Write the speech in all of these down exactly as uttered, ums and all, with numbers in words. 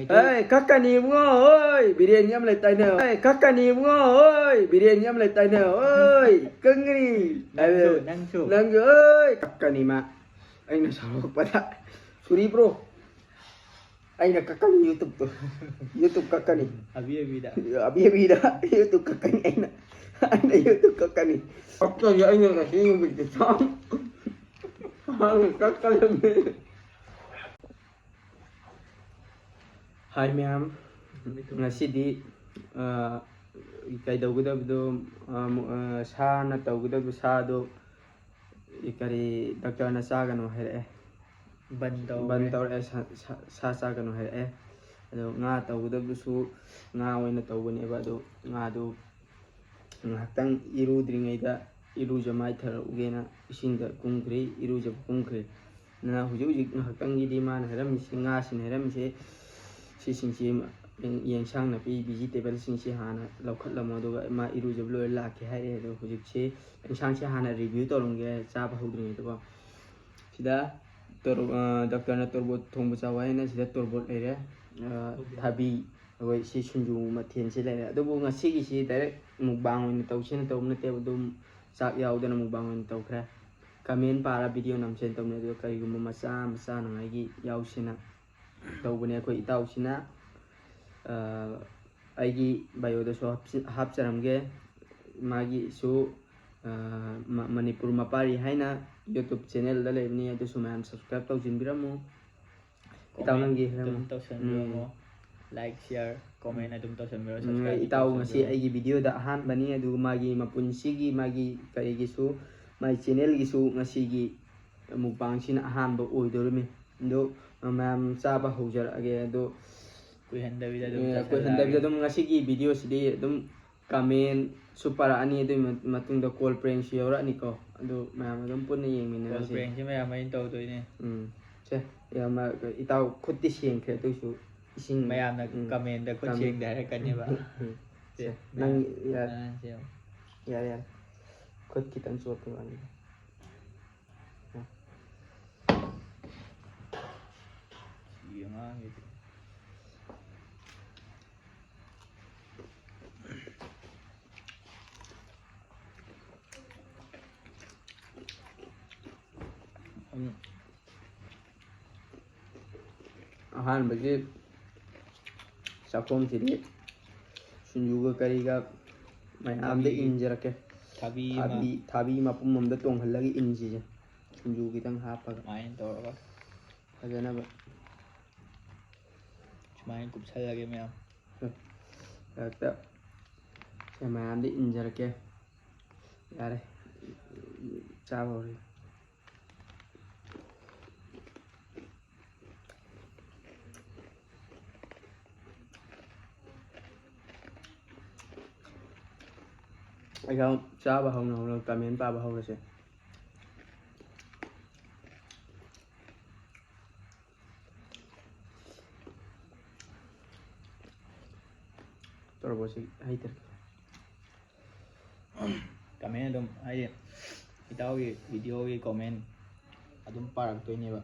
ꯑꯩ ꯀꯛꯀꯅꯤ ꯏꯕꯨꯡꯉꯣ, ꯍꯣꯏ, ꯕꯤꯔꯦꯟꯒꯤ ꯑꯃ ꯂꯩꯇꯥꯏꯅꯦ, ꯑꯩ ꯀꯛꯀꯅꯤ ꯏꯕꯨꯡꯉꯣ, ꯍꯣꯏ, ꯕꯤꯔꯦꯟꯒꯤ ꯑꯃ ꯂꯩꯇꯥꯏꯅꯦ, ꯍꯣꯏ, ꯀꯪꯒꯅꯤ꯫ ꯅꯪꯁꯨ, ꯅꯪꯁꯨ꯫ ꯅꯪꯁꯨ, ꯍꯣꯏ, ꯀꯛꯀꯅꯤ ꯃꯥ꯫ ꯑꯩꯅ ꯁꯥꯎꯔꯛꯄꯗ, ꯁꯨꯔꯤ ꯕ꯭ꯔꯣ, ꯑꯩꯅ ꯀꯛꯀꯅꯤ YouTube ꯇꯣ꯫ YouTube ꯀꯛꯀꯅꯤ꯫ ꯑꯕꯤ ꯑꯕꯤꯗ꯫ ꯑꯕꯤ ꯑꯕꯤꯗ YouTube ꯀꯛꯀꯅꯤ ꯑꯩꯅ꯫ ꯑꯩꯅ YouTube ꯀꯛꯀꯅꯤ꯫ ꯀꯛꯇꯣꯏꯁꯦ ꯑꯩꯅ ꯉꯁꯤ ꯅꯨꯃꯤꯠꯇ ꯁꯥꯎ-, ꯁꯥꯎꯔ ꯀꯛꯀꯗꯕꯅꯤ꯫ ꯍꯥꯏ ꯃꯌꯥꯝ, ꯉꯁꯤꯗꯤ, ꯑ, ꯀꯩꯗꯧꯒꯗꯕꯗꯣ, ꯑ, ꯃ-, ꯑ, ꯁꯥꯅ ꯇꯧꯒꯗꯕ ꯁꯥꯗꯣ, ꯀꯔꯤ, ꯗꯥꯛꯇꯔꯅ ꯆꯥꯒꯅꯨ ꯍꯥꯏꯔꯛꯑꯦ꯫ ꯕꯟ ꯇꯧꯔꯦ꯫ ꯕꯟ ꯇꯧꯔꯛꯑꯦ, ꯁꯥ, ꯁꯥ, ꯁꯥ ꯆꯥꯒꯅꯨ ꯍꯥꯏꯔꯛꯑꯦ꯫ ꯑꯗꯣ ꯉꯥ ꯇꯧꯒꯗꯕꯗꯨꯁꯨ ꯉꯥ ꯑꯣꯏꯅ ꯇꯧꯕꯅꯦꯕ, ꯑꯗꯣ ꯉꯥꯗꯨ ꯉꯥꯏꯍꯥꯛꯇꯪ ꯏꯔꯨꯗ꯭ꯔꯤꯉꯩꯗ ꯏꯔꯨꯖ ꯃꯥꯏꯊꯔꯛꯎꯒꯦꯅ ꯏꯁꯤꯡꯗ ꯀꯨꯝꯈ꯭ꯔꯦ, ꯏꯔꯨꯖꯕ ꯀꯨꯝꯈ꯭ꯔꯦ꯫ ꯑꯗꯨꯅ ꯍꯧꯖꯤꯛ ꯍꯧꯖꯤꯛ ꯉꯥꯏꯍꯥꯛꯇꯪꯒꯤꯗꯤ ꯃꯥꯅ ꯍꯥꯏꯔꯝꯃꯤꯁꯤ, ꯉꯥꯁꯤꯅ ꯍꯥꯏꯔꯝꯃꯤꯁꯦ, ꯁꯤꯁꯤꯡꯁꯤ ꯌꯦꯟꯁꯥꯡ ꯅꯥꯄꯤ, ꯚꯤꯖꯤꯇꯦꯕꯜꯁꯤꯡꯁꯤ ꯍꯥꯟꯅ ꯂꯧꯈꯠꯂꯝꯃꯣ, ꯑꯗꯨꯒ ꯃꯥ ꯏꯔꯨꯖꯕ ꯂꯣꯏꯔ ꯂꯥꯛꯀꯦ ꯍꯥꯏꯔꯛꯑꯦ꯫ ꯑꯗꯣ ꯍꯧꯖꯤꯛꯁꯤ ꯌꯦꯟꯁꯥꯡꯁꯤ ꯍꯥꯟꯅ ꯔꯤꯚ꯭ꯌꯨ ꯇꯧꯔꯝꯒꯦ, ꯆꯥꯕ ꯍꯧꯗ꯭ꯔꯤꯉꯩꯗꯀꯣ꯫ ꯁꯤꯗ ꯇꯣꯔꯣ-, ꯑ, ꯗꯥꯛꯇꯔꯅ ꯇꯣꯔꯕꯣꯠ ꯊꯣꯡꯕ ꯆꯥꯎ ꯍꯥꯏꯅ ꯁꯤꯗ ꯇꯣꯔꯕꯣꯠ ꯂꯩꯔꯦ, ꯑ, ꯊꯕꯤ꯫ ꯊꯕꯤ, ꯑꯩꯈꯣꯏ ꯁꯤ ꯁꯤꯡꯖꯨ ꯃꯊꯦꯜꯁꯤ ꯂꯩꯔꯦ꯫ ꯑꯗꯨꯕꯨ ꯉꯁꯤꯒꯤꯁꯤ ꯗꯥꯏꯔꯦꯛ ꯃꯨꯛꯕꯥꯡ ꯑꯣꯏꯅ ꯇꯧꯁꯦꯅ ꯇꯧꯕ ꯅꯠꯇꯦꯕ, ꯑꯗꯨꯝ ꯆꯥꯛ ꯌꯥꯎꯗꯅ ꯃꯨꯛꯕꯥꯡ ꯑꯣꯏꯅ ꯇꯧꯈ꯭ꯔꯦ꯫ ꯀꯃꯦꯟ ꯄꯥꯔ ꯚꯤꯗꯤꯑꯣ ꯅꯝꯁꯦꯅ ꯇꯧꯕꯅꯦ, ꯑꯗꯨꯒ ꯀꯔꯤꯒꯨꯝꯕ ꯃꯆꯥ ꯑꯃ ꯆꯥꯅꯉꯥꯏꯒꯤ ꯌꯥꯎꯁꯦꯅ ꯇꯧꯕꯅꯦ ꯑꯩꯈꯣꯏ ꯏꯇꯥꯎꯁꯤꯅ꯫ ꯑ, ꯑꯩꯒꯤ ꯕꯥꯏꯑꯣꯗꯁꯨ ꯍꯥꯞꯆ-, ꯍꯥꯞꯆꯔꯝꯒꯦ꯫ ꯃꯥꯒꯤꯁꯨ, ꯑ, ꯃ-, ꯃꯅꯤꯄꯨꯔ ꯃꯄꯥꯔꯤ ꯍꯥꯏꯅ YouTube ꯆꯦꯅꯦꯜꯗ ꯂꯩꯕꯅꯤ, ꯑꯗꯨꯁꯨ ꯃꯌꯥꯝ ꯁꯕꯁꯀ꯭ꯔꯥꯏꯕ ꯇꯧꯁꯤꯟꯕꯤꯔꯝꯃꯨ꯫ ꯏꯇꯥꯎ, ꯀꯣꯃꯦꯟ ꯅꯪꯒꯤ ꯑꯗꯨꯝ ꯍꯥꯏꯔꯝꯃꯨ꯫ ꯇꯧꯁꯟꯕꯤꯔꯝꯃꯣ꯫ ꯎꯝ꯫ ꯂꯥꯏꯛ, ꯁꯤꯌꯥꯔ, ꯀꯣꯃꯦꯟ ꯎꯝ, ꯑꯗꯨꯝ ꯇꯧꯁꯟꯕꯤꯔꯣ, ꯎꯝ, ꯁꯕꯁꯀ꯭ꯔꯥꯏꯕ ꯏꯇꯥꯎ ꯑꯗꯨꯝ ꯉꯁꯤ ꯇꯧꯁꯟꯕꯤꯔꯣ꯫ ꯑꯩꯒꯤ ꯚꯤꯗꯤꯑꯣꯗ ꯑꯍꯥꯟꯕꯅꯤ, ꯑꯗꯨꯒ ꯃꯥꯒꯤ ꯃꯄꯨꯟꯁꯤꯒꯤ, ꯃꯥꯒꯤ ꯀꯔꯤꯒꯤꯁꯨ, ꯃꯥꯒꯤ ꯆꯦꯅꯦꯜꯒꯤꯁꯨ ꯉꯁꯤꯒꯤ ꯃꯨꯛꯕꯥꯡꯁꯤꯅ ꯑꯍꯥꯟꯕ ꯑꯣꯏꯗꯣꯔꯤꯃꯤ꯫ ꯑꯗꯣ ꯃꯌꯥꯝ ꯆꯥꯕ ꯍꯧꯖꯔꯛꯑꯒꯦ꯫ ꯑꯗꯣ ꯀꯨꯏꯍꯟꯗꯕꯤꯗ ꯑꯗꯨꯝ ꯑꯦ, ꯆꯥꯁꯜꯂꯛꯑꯒꯦ꯫ ꯀꯨꯏꯍꯟꯗꯕꯤꯗ ꯑꯗꯨꯝ ꯉꯁꯤꯒꯤ ꯚꯤꯗꯤꯑꯣꯁꯤꯗꯤ ꯑꯗꯨꯝ ꯀꯃꯦꯟꯁꯨ ꯄꯥꯔꯛꯑꯅꯤ, ꯑꯗꯨꯒꯤ ꯃ-, ꯃꯇꯨꯡꯗ ꯀꯣꯜ ꯄ꯭ꯔꯦꯡꯁꯨ ꯌꯧꯔꯛꯑꯅꯤꯀꯣ꯫ ꯑꯗꯨ ꯃꯌꯥꯝ ꯑꯗꯨꯝ ꯄꯨꯟꯅ ꯀꯣꯜ ꯌꯦꯡꯃꯤꯟꯅꯔꯁꯤ꯫ ꯄ꯭ꯔꯦꯡꯁꯤ ꯃꯌꯥꯝ ꯑꯩꯅ ꯇꯧꯗꯣꯏꯅꯦ꯫ ꯎꯝ꯫ ꯁꯦ, ꯌꯥꯝꯅ ꯏꯇꯥꯎ ꯈꯨꯠꯇꯤ ꯁꯦꯡꯈ꯭ꯔꯦ, ꯑꯗꯨꯏꯁꯨ ꯏꯁꯤꯡ, ꯃꯌꯥꯝꯅ ꯎꯝ, ꯀꯃꯦꯟꯗ ꯈꯨꯠ ꯀꯃꯦꯟ-, ꯁꯦꯡꯗꯦ ꯍꯥꯏꯔꯛꯀꯅꯦꯕ꯫ ꯎꯝ, ꯎꯝ꯫ ꯁꯦ, ꯁꯦ, ꯅꯪ ꯅꯪ, ꯌꯥꯔꯦ꯫ ꯑ, ꯁꯦ꯫ ꯌꯥꯔꯦ, ꯌꯥꯔꯦ꯫ ꯈꯨꯠ ꯈꯤꯇꯪ ꯆꯣꯠꯄꯩ ꯋꯥꯅꯤꯗ꯫ ꯁꯤ ꯑꯉꯥꯡꯁꯤꯗꯤ꯫ ꯑꯍꯥꯟꯕꯒꯤ ꯆꯥꯛꯈꯣꯝꯁꯤꯗꯤ ꯁꯤꯡꯖꯨꯒ ꯀꯔꯤꯒ ꯃꯌꯥꯝꯗ ꯊꯕꯤ, ꯏꯟꯖꯔꯛꯀꯦ꯫ ꯊꯕꯤ ꯑꯃ꯫ ꯊꯥꯕꯤ, ꯊꯥꯕꯤ ꯃꯄꯨꯝ ꯑꯃꯗ ꯇꯣꯡꯍꯜꯂꯒ ꯏꯟꯁꯤꯁꯦ꯫ ꯁꯤꯡꯖꯨ ꯈꯤꯇꯪ ꯍꯥꯞꯄꯒ꯫ ꯁꯨꯃꯥꯏꯅ ꯇꯧꯔꯒ꯫ ꯐꯖꯅꯕ꯫ ꯁꯨꯃꯥꯏꯅ ꯀꯨꯞꯁꯜꯂꯒꯦ ꯃꯌꯥꯝ꯫ ꯍꯦꯛꯇ ꯁꯦ ꯃꯌꯥꯝꯗ ꯏꯟꯖꯔꯛꯀꯦ꯫ ꯌꯥꯔꯦ꯫ ꯆꯥꯕ ꯍꯧꯔꯦ꯫ ꯑꯩꯒ ꯆꯥꯕ ꯍꯧꯅ ꯍꯧꯅ comment ꯄꯥꯕ ꯍꯧꯔꯁꯦ꯫ ꯇꯣꯔꯕꯣꯠꯁꯤ ꯍꯩꯇ꯭ꯔꯦ꯫ Comment ꯑꯗꯨꯝ, ꯍꯥꯏꯗꯤ, ꯏꯇꯥꯎꯒꯤ video ꯒꯤ comment ꯑꯗꯨꯝ ꯄꯥꯔꯛꯇꯣꯏꯅꯦꯕ꯫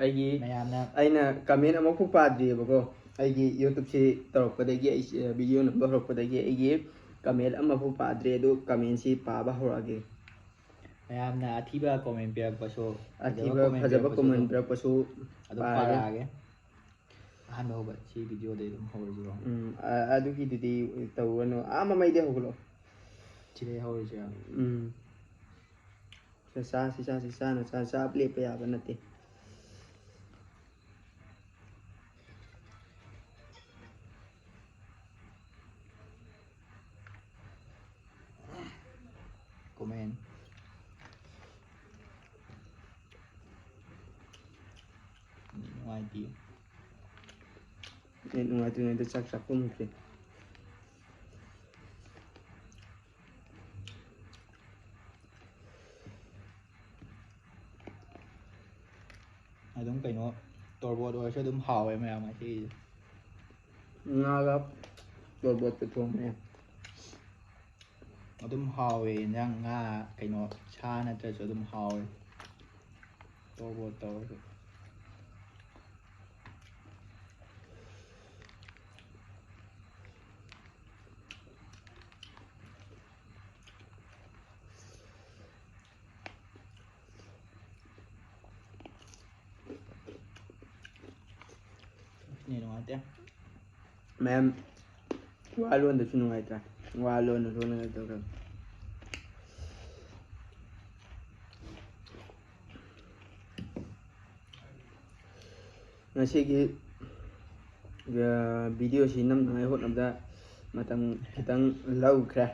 ꯑꯩꯒꯤ, ꯃꯌꯥꯝꯅ ꯑꯩꯅ comment ꯑꯃꯐꯥꯎ ꯄꯥꯗ꯭ꯔꯤꯑꯕꯀꯣ꯫ ꯑꯩꯒꯤ YouTube ꯁꯤ ꯇꯧꯔꯛꯄꯗꯒꯤ, ꯑꯩ video ꯅꯝꯕ ꯍꯧꯔꯛꯄꯗꯒꯤ ꯑꯩꯒꯤ comment ꯑꯃꯐꯥꯎ ꯄꯥꯗ꯭ꯔꯤ꯫ ꯑꯗꯨ comment ꯁꯤ ꯄꯥꯕ ꯍꯧꯔꯛꯑꯒꯦ꯫ ꯃꯌꯥꯝꯅ ꯑꯊꯤꯕ comment ꯄꯤꯔꯛꯄꯁꯨ, ꯐꯖꯕ ꯑꯊꯤꯕ, comment ꯐꯖꯕ ꯄꯤꯔꯛꯄꯁꯨ comment ꯑꯗꯨꯝ, ꯄꯤꯔꯛꯄꯁꯨ ꯑꯗꯨꯝ ꯄꯥꯔꯒꯦ꯫ ꯄꯥꯔꯛꯑꯒꯦ꯫ ꯑꯍꯥꯟꯕ ꯍꯧꯕ ꯁꯤ video ꯗꯩ ꯑꯗꯨꯝ ꯍꯧꯔꯁꯤꯀꯣ꯫ ꯎꯝ, ꯑ-, ꯑꯗꯨꯒꯤꯗꯨꯗꯤ ꯇꯧꯔꯨꯔꯅꯨ꯫ ꯑꯥ ꯃꯃꯩꯗꯩ ꯍꯧꯒꯠꯂꯛꯑꯣ꯫ ꯁꯤꯗꯩ ꯍꯧꯔꯁꯤꯔꯥ? ꯎꯝ꯫ ꯆꯥꯁꯤ, ꯆꯥꯁꯤ, ꯆꯥꯅ ꯆꯥ-, ꯆꯥꯕ ꯂꯦꯞꯄ ꯌꯥꯕ ꯅꯠꯇꯦ꯫ Comment꯫ ꯅꯨꯡꯉꯥꯏꯇꯦ꯫ ꯅꯦꯠ ꯅꯨꯡꯉꯥꯏꯇ꯭ꯔꯤꯉꯩꯗ ꯆꯥꯛ ꯆꯥꯛꯐꯝ ꯍꯦꯛꯇ꯫ ꯑꯗꯨꯝ ꯀꯩꯅꯣ, ꯇꯣꯔꯕꯣꯠ ꯑꯣꯏꯔꯁꯨ ꯑꯗꯨꯝ ꯍꯥꯎꯋꯦ ꯃꯌꯥꯝ ꯉꯁꯤꯒꯤꯁꯦ꯫ ꯉꯥꯒ ꯇꯣꯔꯕꯣꯠꯀ ꯊꯣꯡꯕꯅꯦ꯫ ꯑꯗꯨꯝ ꯍꯥꯎꯋꯦ ꯏꯟꯖꯥꯡ, ꯉꯥ, ꯀꯩꯅꯣ, ꯁꯥ ꯅꯠꯇ꯭ꯔꯁꯨ ꯑꯗꯨꯝ ꯍꯥꯎꯋꯦ꯫ ꯇꯣꯔꯕꯣꯠ ꯇꯧꯔꯁꯨ꯫ ꯅꯦ ꯅꯨꯡꯉꯥꯏꯇꯦ꯫ ꯃꯌꯥꯝ ꯋꯥ ꯂꯣꯟꯗꯁꯨ ꯅꯨꯡꯉꯥꯏꯇ꯭ꯔꯥ? ꯋꯥ ꯂꯣꯟꯅ ꯂꯣꯟꯅ ꯇꯧꯔꯒ꯫ ꯉꯁꯤꯒꯤ ꯚꯤꯗꯤꯑꯣꯁꯤ ꯅꯝꯅꯉꯥꯏ ꯍꯣꯠꯅꯕꯗ ꯃꯇꯝ ꯈꯤꯇꯪ ꯂꯧꯈ꯭ꯔꯦ꯫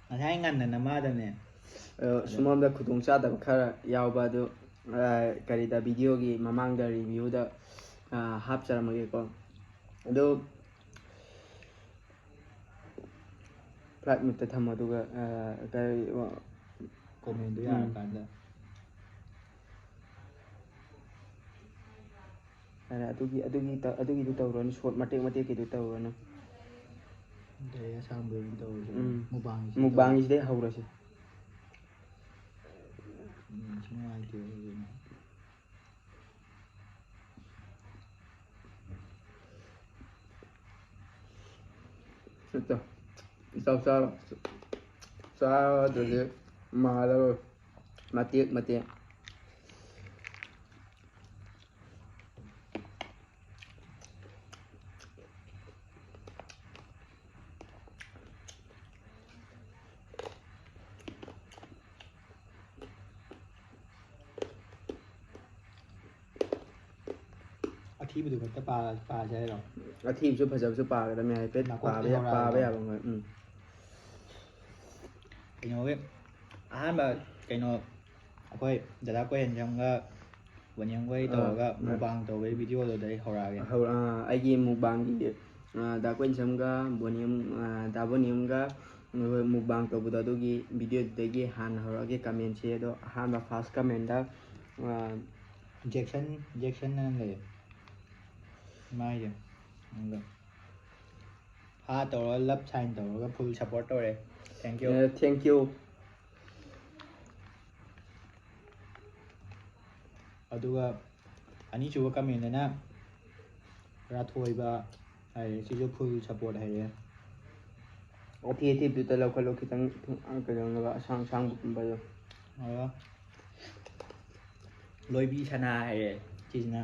ꯉꯁꯥꯏ ꯉꯟꯅ ꯅꯃꯥꯗꯅꯦ꯫ ꯑ, ꯁꯣꯝꯂꯣꯝꯗ ꯈꯨꯗꯣꯡ ꯆꯥꯗꯕ ꯈꯔ ꯌꯥꯎꯕ ꯑꯗꯨ, ꯑ, ꯀꯔꯤꯗ ꯚꯤꯗꯤꯑꯣꯒꯤ ꯃꯃꯥꯡꯗ ꯔꯤꯚ꯭ꯌꯨꯗ, ꯑ, ꯍꯥꯞꯆꯔꯝꯃꯒꯦꯀꯣ꯫ ꯑꯗꯨ ꯐ꯭ꯂꯥꯏꯠ ꯃꯨꯠꯇ ꯊꯝꯃꯣ, ꯑꯗꯨꯒ, ꯑ, ꯀꯔꯤ, ꯀꯣꯃꯦꯟꯗꯣ ꯎꯝ꯫ ꯌꯥꯔꯀꯥꯟꯗ꯫ ꯌꯥꯔꯦ, ꯑꯗꯨꯒꯤ, ꯑꯗꯨꯒꯤ ꯇ-, ꯑꯗꯨꯒꯤꯗꯨ ꯇꯧꯔꯅꯨ, ꯁꯣꯔꯠ ꯃꯇꯦꯛ ꯃꯇꯦꯛꯀꯤꯗꯨ ꯇꯧꯔꯅꯨ꯫ ꯗꯥꯏꯔꯦꯛ ꯑꯁꯥꯡꯕ ꯑꯣꯏꯅ ꯇꯧꯔꯁꯦ꯫ ꯎꯝ꯫ ꯃꯨꯛꯕꯥꯡꯒꯤꯁꯤ ꯃꯨꯛꯕꯥꯡꯒꯤꯁꯤꯗꯩ ꯍꯧꯔꯁꯤ꯫ ꯎꯝ, ꯁꯤ ꯅꯨꯡꯉꯥꯏꯇꯦ ꯑꯗꯨꯅ꯫ ꯅꯠꯇꯦ꯫ ꯏꯇꯥꯎ ꯆꯥꯔꯣ꯫ ꯆꯥꯗ꯭ꯔꯗꯤ ꯃꯥꯜꯂꯔꯣꯏ꯫ ꯃꯇꯦꯛ ꯃꯇꯦꯛ꯫ ꯑꯊꯤꯕꯗꯨ ꯈꯛꯇ ꯄꯥ-, ꯄꯥꯁꯦ ꯍꯥꯏꯔꯣ? ꯑꯊꯤꯕꯁꯨ ꯐꯖꯕꯁꯨ ꯄꯥꯒꯗꯕꯅꯤ ꯍꯥꯏꯐꯦꯠ꯫ ꯅꯥꯀꯣꯛꯇ ꯄꯥꯕ ꯌꯥ-, ꯌꯧꯔꯛꯑꯕ꯫ ꯄꯥꯕ ꯌꯥꯕ ꯉꯥꯛ-, ꯎꯝ꯫ ꯀꯩꯅꯣꯒꯤ ꯑꯍꯥꯟꯕ ꯀꯩꯅꯣ ꯑꯩꯈꯣꯏ ꯗꯗꯥ ꯀꯣꯍꯦꯟꯖꯝꯒ ꯕꯣꯅꯤꯌꯝꯒ ꯑꯩ ꯑꯥ, ꯇꯧꯔꯒ ꯑꯥ꯫ ꯃꯨꯛꯕꯥꯡ ꯇꯧꯕꯒꯤ ꯚꯤꯗꯤꯑꯣꯗꯨꯗ ꯑꯩ ꯍꯧꯔꯛꯑꯒꯦ꯫ ꯍꯧꯔ-, ꯑꯥ, ꯑꯩꯒꯤ ꯃꯨꯛꯕꯥꯡꯒꯤ, ꯑꯥ, ꯗꯥ ꯀꯣꯍꯦꯟꯖꯝꯒ ꯕꯣꯅꯤꯌꯝ, ꯑꯥ, ꯗꯥ ꯕꯣꯅꯤꯌꯝꯒ ꯑꯩꯈꯣꯏ ꯃꯨꯛꯕꯥꯡ ꯇꯧꯕꯗꯣ ꯑꯗꯨꯒꯤ ꯚꯤꯗꯤꯑꯣꯗꯨꯗꯒꯤ ꯍꯥꯟꯅ ꯍꯧꯔꯛꯑꯒꯦ꯫ ꯀꯃꯦꯟꯁꯦ ꯑꯗꯣ ꯑꯍꯥꯟꯕ ꯐꯥꯔꯁ ꯀꯃꯦꯟꯗ, ꯑꯥ, ꯖꯦꯛꯁꯟ, ꯖꯦꯛꯁꯟ ꯑꯅ ꯂꯩꯌꯦ꯫ ꯃꯥꯏꯁꯦ꯫ ꯑꯗꯣ ꯍꯥ ꯇꯧꯔꯒ ꯂꯞ ꯁꯥꯏꯟ ꯇꯧꯔꯒ ꯐꯨꯜ ꯁꯞꯄꯣꯔꯠ ꯇꯧꯔꯦ꯫ Thank you꯫ A, thank you꯫ ꯑꯗꯨꯒ ꯑꯅꯤꯁꯨꯕ ꯀꯃꯦꯟꯗꯅ ꯔꯥꯊꯣꯏꯕ ꯍꯥꯏꯔꯦ, ꯁꯤꯁꯨ ꯐꯨꯜ ꯁꯞꯄꯣꯔꯠ ꯍꯥꯏꯔꯦ꯫ ꯑꯊꯤ ꯑꯊꯤꯕꯗꯨꯗ ꯂꯧꯈꯠꯂꯣ ꯈꯤꯇꯪ, ꯀꯩꯗꯧꯅꯕ ꯑꯁꯥꯡ ꯑꯁꯥꯡꯕꯒꯨꯝꯕꯗꯣ꯫ ꯑꯗꯨꯒ ꯂꯣꯏꯕꯤ ꯁꯅꯥ ꯍꯥꯏꯔꯦ, ꯁꯤꯁꯤꯅ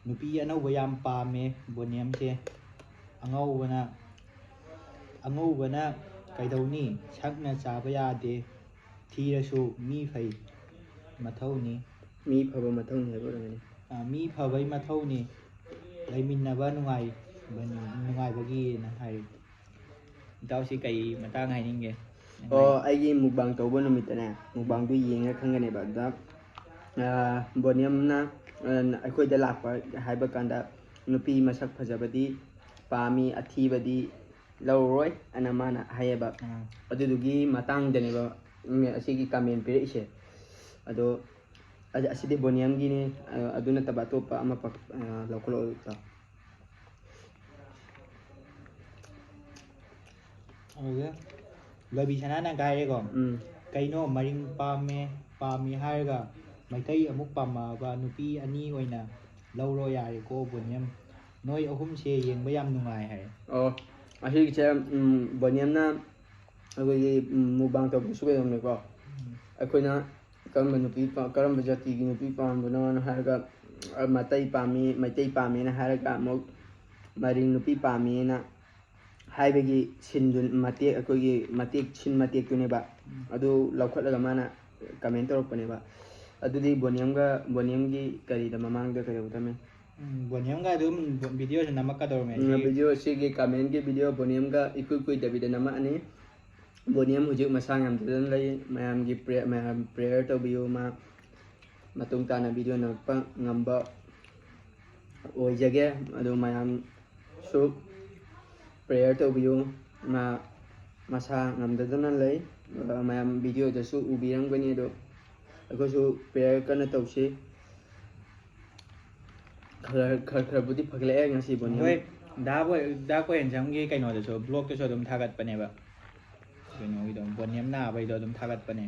ꯅꯨꯄꯤ ꯑꯅꯧꯕ ꯌꯥꯝ ꯄꯥꯝꯃꯦ ꯕꯣꯅꯤꯌꯝꯁꯦ꯫ ꯑꯉꯧꯕꯅ ꯑꯉꯧꯕꯅ ꯀꯩꯗꯧꯅꯤ? ꯁꯛꯅ ꯆꯥꯕ ꯌꯥꯗꯦ꯫ ꯊꯤꯔꯁꯨ ꯃꯤ ꯐꯩ ꯃꯊꯧꯅꯤ꯫ ꯃꯤ ꯐꯕ ꯃꯊꯧꯅꯤ ꯍꯥꯏꯕ ꯑꯣꯏꯔꯝꯒꯅꯤ꯫ ꯑ, ꯃꯤ ꯐꯕꯩ ꯃꯊꯧꯅꯤ꯫ ꯂꯩꯃꯤꯟꯅꯕ ꯅꯨꯡꯉꯥꯏꯕꯅꯤ, ꯅꯨꯡꯉꯥꯏꯕꯒꯤꯅ ꯍꯥꯏ꯫ ꯏꯇꯥꯎꯁꯤ ꯀꯩ ꯃꯇꯥꯡ ꯍꯥꯏꯅꯤꯡꯒꯦ? ꯑꯣ, ꯑꯩꯒꯤ ꯃꯨꯛꯕꯥꯡ ꯇꯧꯕ ꯅꯨꯃꯤꯠꯇꯅꯦ, ꯃꯨꯛꯕꯥꯡꯗꯨ ꯌꯦꯡꯉ ꯈꯪꯒꯅꯦꯕ꯫ ꯑꯗꯨꯗ, ꯑ, ꯕꯣꯅꯤꯌꯝꯅ, ꯑ, ꯑꯩꯈꯣꯏꯗ ꯂꯥꯛꯄ ꯍꯥꯏꯕ ꯀꯥꯟꯗ ꯅꯨꯄꯤ ꯃꯁꯛ ꯐꯖꯕꯗꯤ ꯄꯥꯝꯃꯤ, ꯑꯊꯤꯕꯗꯤ ꯂꯧꯔꯣꯏ ꯑꯅ ꯃꯥꯅ ꯍꯥꯏꯌꯦꯕ꯫ ꯑꯥ꯫ ꯑꯗꯨꯗꯨꯒꯤ ꯃꯇꯥꯡꯗꯅꯦꯕ, ꯎꯝ, ꯑꯁꯤꯒꯤ ꯀꯃꯦꯟ ꯄꯤꯔꯛꯏꯁꯦ꯫ ꯑꯗꯣ ꯑ-, ꯑꯁꯤꯗꯤ ꯕꯣꯅꯤꯌꯝꯒꯤꯅꯤ꯫ ꯑ, ꯑꯗꯨ ꯅꯠꯇꯕ ꯑꯇꯣꯞꯄ ꯑꯃ ꯄꯛ-, ꯑ, ꯂꯧꯈꯠꯂꯛꯑꯣ ꯏꯇꯥꯎ꯫ ꯑꯗꯨꯗ ꯕꯕꯤ ꯁꯅꯥꯅ ꯀꯥꯏꯔꯦꯀꯣ꯫ ꯎꯝ꯫ "ꯀꯩꯅꯣ ꯃꯔꯤꯡ ꯄꯥꯝꯃꯦ, ꯄꯥꯝꯃꯤ ꯍꯥꯏꯔꯒ ꯃꯩꯇꯩ ꯑꯃꯨꯛ ꯄꯥꯝꯃꯛꯑꯕ? ꯅꯨꯄꯤ ꯑꯅꯤ ꯑꯣꯏꯅ ꯂꯧꯔꯣ ꯌꯥꯔꯦꯀꯣ ꯕꯣꯅꯤꯌꯝ꯫ ꯅꯣꯏ ꯑꯍꯨꯝꯁꯦ ꯌꯦꯡꯕ ꯌꯥꯝ ꯅꯨꯡꯉꯥꯏ" ꯍꯥꯏ꯫ ꯑꯣ, ꯑꯁꯤꯒꯤꯁꯦ, ꯎꯝ, ꯕꯣꯅꯤꯌꯝꯅ ꯑꯩꯈꯣꯏꯒꯤ, ꯎꯝ, ꯃꯨꯛꯕꯥꯡ ꯇꯧꯕꯁꯨ ꯀꯩꯗꯧꯅꯤꯀꯣ꯫ ꯑꯩꯈꯣꯏꯅ ꯀꯔꯝꯕ ꯅꯨꯄꯤ ꯄꯥ-, ꯀꯔꯝꯕ ꯖꯥꯇꯤꯒꯤ ꯅꯨꯄꯤ ꯄꯥꯝꯕꯅꯣꯅ ꯍꯥꯏꯔꯒ, ꯑ, ꯃꯩꯇꯩ ꯄꯥꯝꯃꯤ, ꯃꯩꯇꯩ ꯄꯥꯝꯃꯦꯅ ꯍꯥꯏꯔꯒ ꯑꯃꯨꯛ ꯃꯔꯤꯡ ꯅꯨꯄꯤ ꯄꯥꯝꯃꯦꯅ ꯍꯥꯏꯕꯒꯤ ꯁꯤꯟꯗꯨ ꯃꯇꯦꯛ, ꯑꯩꯈꯣꯏꯒꯤ ꯃꯇꯦꯛ, ꯁꯤꯟ ꯃꯇꯦꯛꯇꯨꯅꯦꯕ꯫ ꯎꯝ꯫ ꯑꯗꯨ ꯂꯧꯈꯠꯂꯒ ꯃꯥꯅ ꯀꯃꯦꯟ ꯇꯧꯔꯛꯄꯅꯦꯕ꯫ ꯑꯗꯨꯗꯤ ꯕꯣꯅꯤꯌꯝꯒ, ꯕꯣꯅꯤꯌꯝꯒꯤ ꯀꯔꯤꯗ ꯃꯃꯥꯡꯗ ꯀꯩꯗꯧꯒꯗꯕꯅꯤ? ꯎꯝ, ꯕꯣꯅꯤꯌꯝꯒ ꯑꯗꯨꯝ ꯚꯤꯗꯤꯑꯣꯁꯨ ꯅꯝꯃꯛꯀꯗꯧꯔꯝꯃꯦ꯫ ꯎꯝ, ꯚꯤꯗꯤꯑꯣ, ꯁꯤꯒꯤ ꯀꯃꯦꯟꯒꯤ ꯚꯤꯗꯤꯑꯣ ꯕꯣꯅꯤꯌꯝꯒ ꯏꯀꯨꯏ ꯀꯨꯏꯗꯕꯤꯗ ꯅꯝꯃꯛꯑꯅꯤ꯫ ꯕꯣꯅꯤꯌꯝ ꯍꯧꯖꯤꯛ ꯃꯁꯥ ꯉꯝꯗꯗꯅ ꯂꯩ꯫ ꯃꯌꯥꯝꯒꯤ ꯄ꯭ꯔꯦ-, ꯃꯌꯥꯝ ꯄ꯭ꯔꯦꯌꯔ ꯇꯧꯕꯤꯌꯨ꯫ ꯃꯥ ꯃꯇꯨꯡ ꯇꯥꯅ ꯚꯤꯗꯤꯑꯣ ꯅꯝꯃꯛꯄ ꯉꯝꯕ ꯑꯣꯏꯖꯒꯦ꯫ ꯑꯗꯨ ꯃꯌꯥꯝꯁꯨ ꯄ꯭ꯔꯦꯌꯔ ꯇꯧꯕꯤꯌꯨ꯫ ꯃꯥ ꯃꯁꯥ ꯉꯝꯗꯗꯅ ꯂꯩ꯫ ꯑ, ꯃꯌꯥꯝ ꯚꯤꯗꯤꯑꯣꯗꯁꯨ ꯎꯕꯤꯔꯝꯒꯅꯤ꯫ ꯑꯗꯣ ꯑꯩꯈꯣꯏꯁꯨ ꯄ꯭ꯔꯦꯌꯔ ꯀꯟꯅ ꯇꯧꯁꯤ꯫ ꯈꯔ, ꯈꯔ, ꯈꯔꯕꯨꯗꯤ ꯐꯒꯠꯂꯛꯑꯦ ꯉꯁꯤ ꯕꯣꯅꯤꯌꯝ꯫ ꯍꯣꯏ, ꯗꯥ ꯕꯣꯏ-, ꯗꯥ ꯀꯣꯍꯦꯟꯖꯝꯒꯤ ꯀꯩꯅꯣꯗꯁꯨ, ꯕ꯭ꯂꯣꯛꯇꯁꯨ ꯑꯗꯨꯝ ꯊꯥꯒꯠꯄꯅꯦꯕ꯫ ꯀꯩꯅꯣꯒꯤꯗꯣ, ꯕꯣꯅꯤꯌꯝ ꯅꯥꯕꯩꯗꯣ ꯑꯗꯨꯝ ꯊꯥꯒꯠꯄꯅꯦ꯫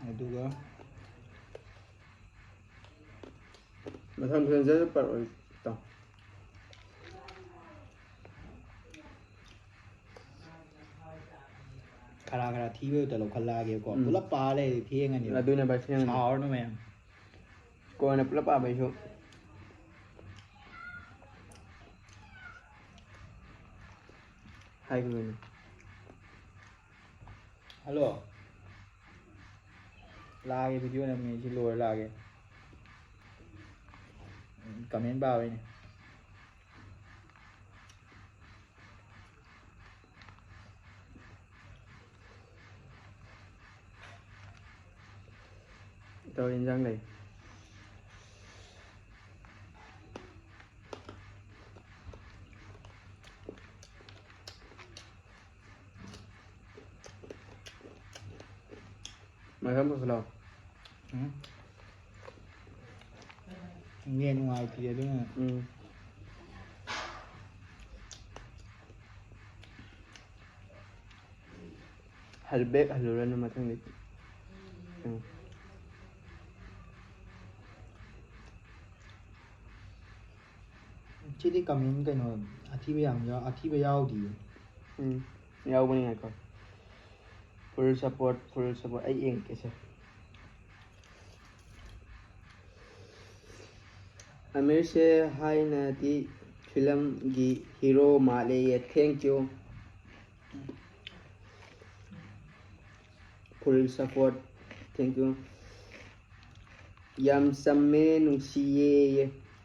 ꯑꯗꯨꯒ ꯃꯊꯪ ꯃꯊꯪ ꯖꯔ ꯄꯥꯔꯛꯑꯣ, ꯏꯇꯥꯎ꯫ ꯈꯔ ꯈꯔ ꯊꯤꯕꯗꯨꯗ ꯂꯧꯈꯠꯂꯛꯑꯒꯦꯀꯣ꯫ ꯎꯝ꯫ ꯄꯨꯂꯞ ꯄꯥ ꯂꯩꯔꯗꯤ ꯊꯦꯡꯉꯅꯤ꯫ ꯑꯗꯨꯅ ꯚꯥꯏ ꯊꯦꯡꯉꯅꯤ꯫ ꯁꯥꯎꯔꯅꯨ ꯃꯌꯥꯝ꯫ ꯀꯣꯟꯅ ꯄꯨꯂꯞ ꯄꯥꯕ ꯑꯩꯁꯨ ꯍꯥꯏꯈꯤꯕꯅꯤ꯫ ꯍꯜꯂꯣ꯫ ꯂꯥꯛꯑꯒꯦ, ꯚꯤꯗꯤꯑꯣ ꯅꯝꯃꯤ, ꯁꯤ ꯂꯣꯏꯔ ꯂꯥꯛꯑꯒꯦ꯫ ꯀꯃꯦꯟ ꯄꯥꯕꯩꯅꯦ꯫ ꯏꯇꯥꯎ, ꯏꯟꯖꯥꯡ ꯂꯩ꯫ ꯃꯊꯪ ꯄꯨꯁꯤꯜꯂꯣ꯫ ꯎꯝ꯫ ꯅꯦꯠ ꯅꯨꯡꯉꯥꯏꯇꯦ ꯑꯗꯨꯅ꯫ ꯎꯝ꯫ ꯍꯜ-, back ꯍꯜꯂꯨꯔꯅꯨ ꯃꯊꯪꯗꯤ꯫ ꯎꯝ꯫ ꯁꯤꯗꯤ ꯀꯃꯦꯟ ꯀꯩꯅꯣ ꯑꯊꯤꯕ ꯌꯥꯝ ꯌꯥꯎ-, ꯑꯊꯤꯕ ꯌꯥꯎꯗꯤꯌꯦ꯫ ꯎꯝ, ꯌꯥꯎꯕꯅꯤ, ꯉꯥꯏꯈꯣ꯫ Full support, full support꯫ ꯑꯩ ꯌꯦꯡꯉꯛꯀꯦꯁꯦ꯫ ꯑꯃꯤꯔꯁꯦ ꯍꯥꯏꯅꯗꯤ ꯐꯤꯂꯝꯒꯤ hero ꯃꯥꯜꯂꯦꯌꯦ꯫ Thank you꯫ Full support꯫ Thank you꯫ ꯌꯥꯝ ꯆꯝꯃꯦ, ꯅꯨꯡꯁꯤꯌꯦ꯫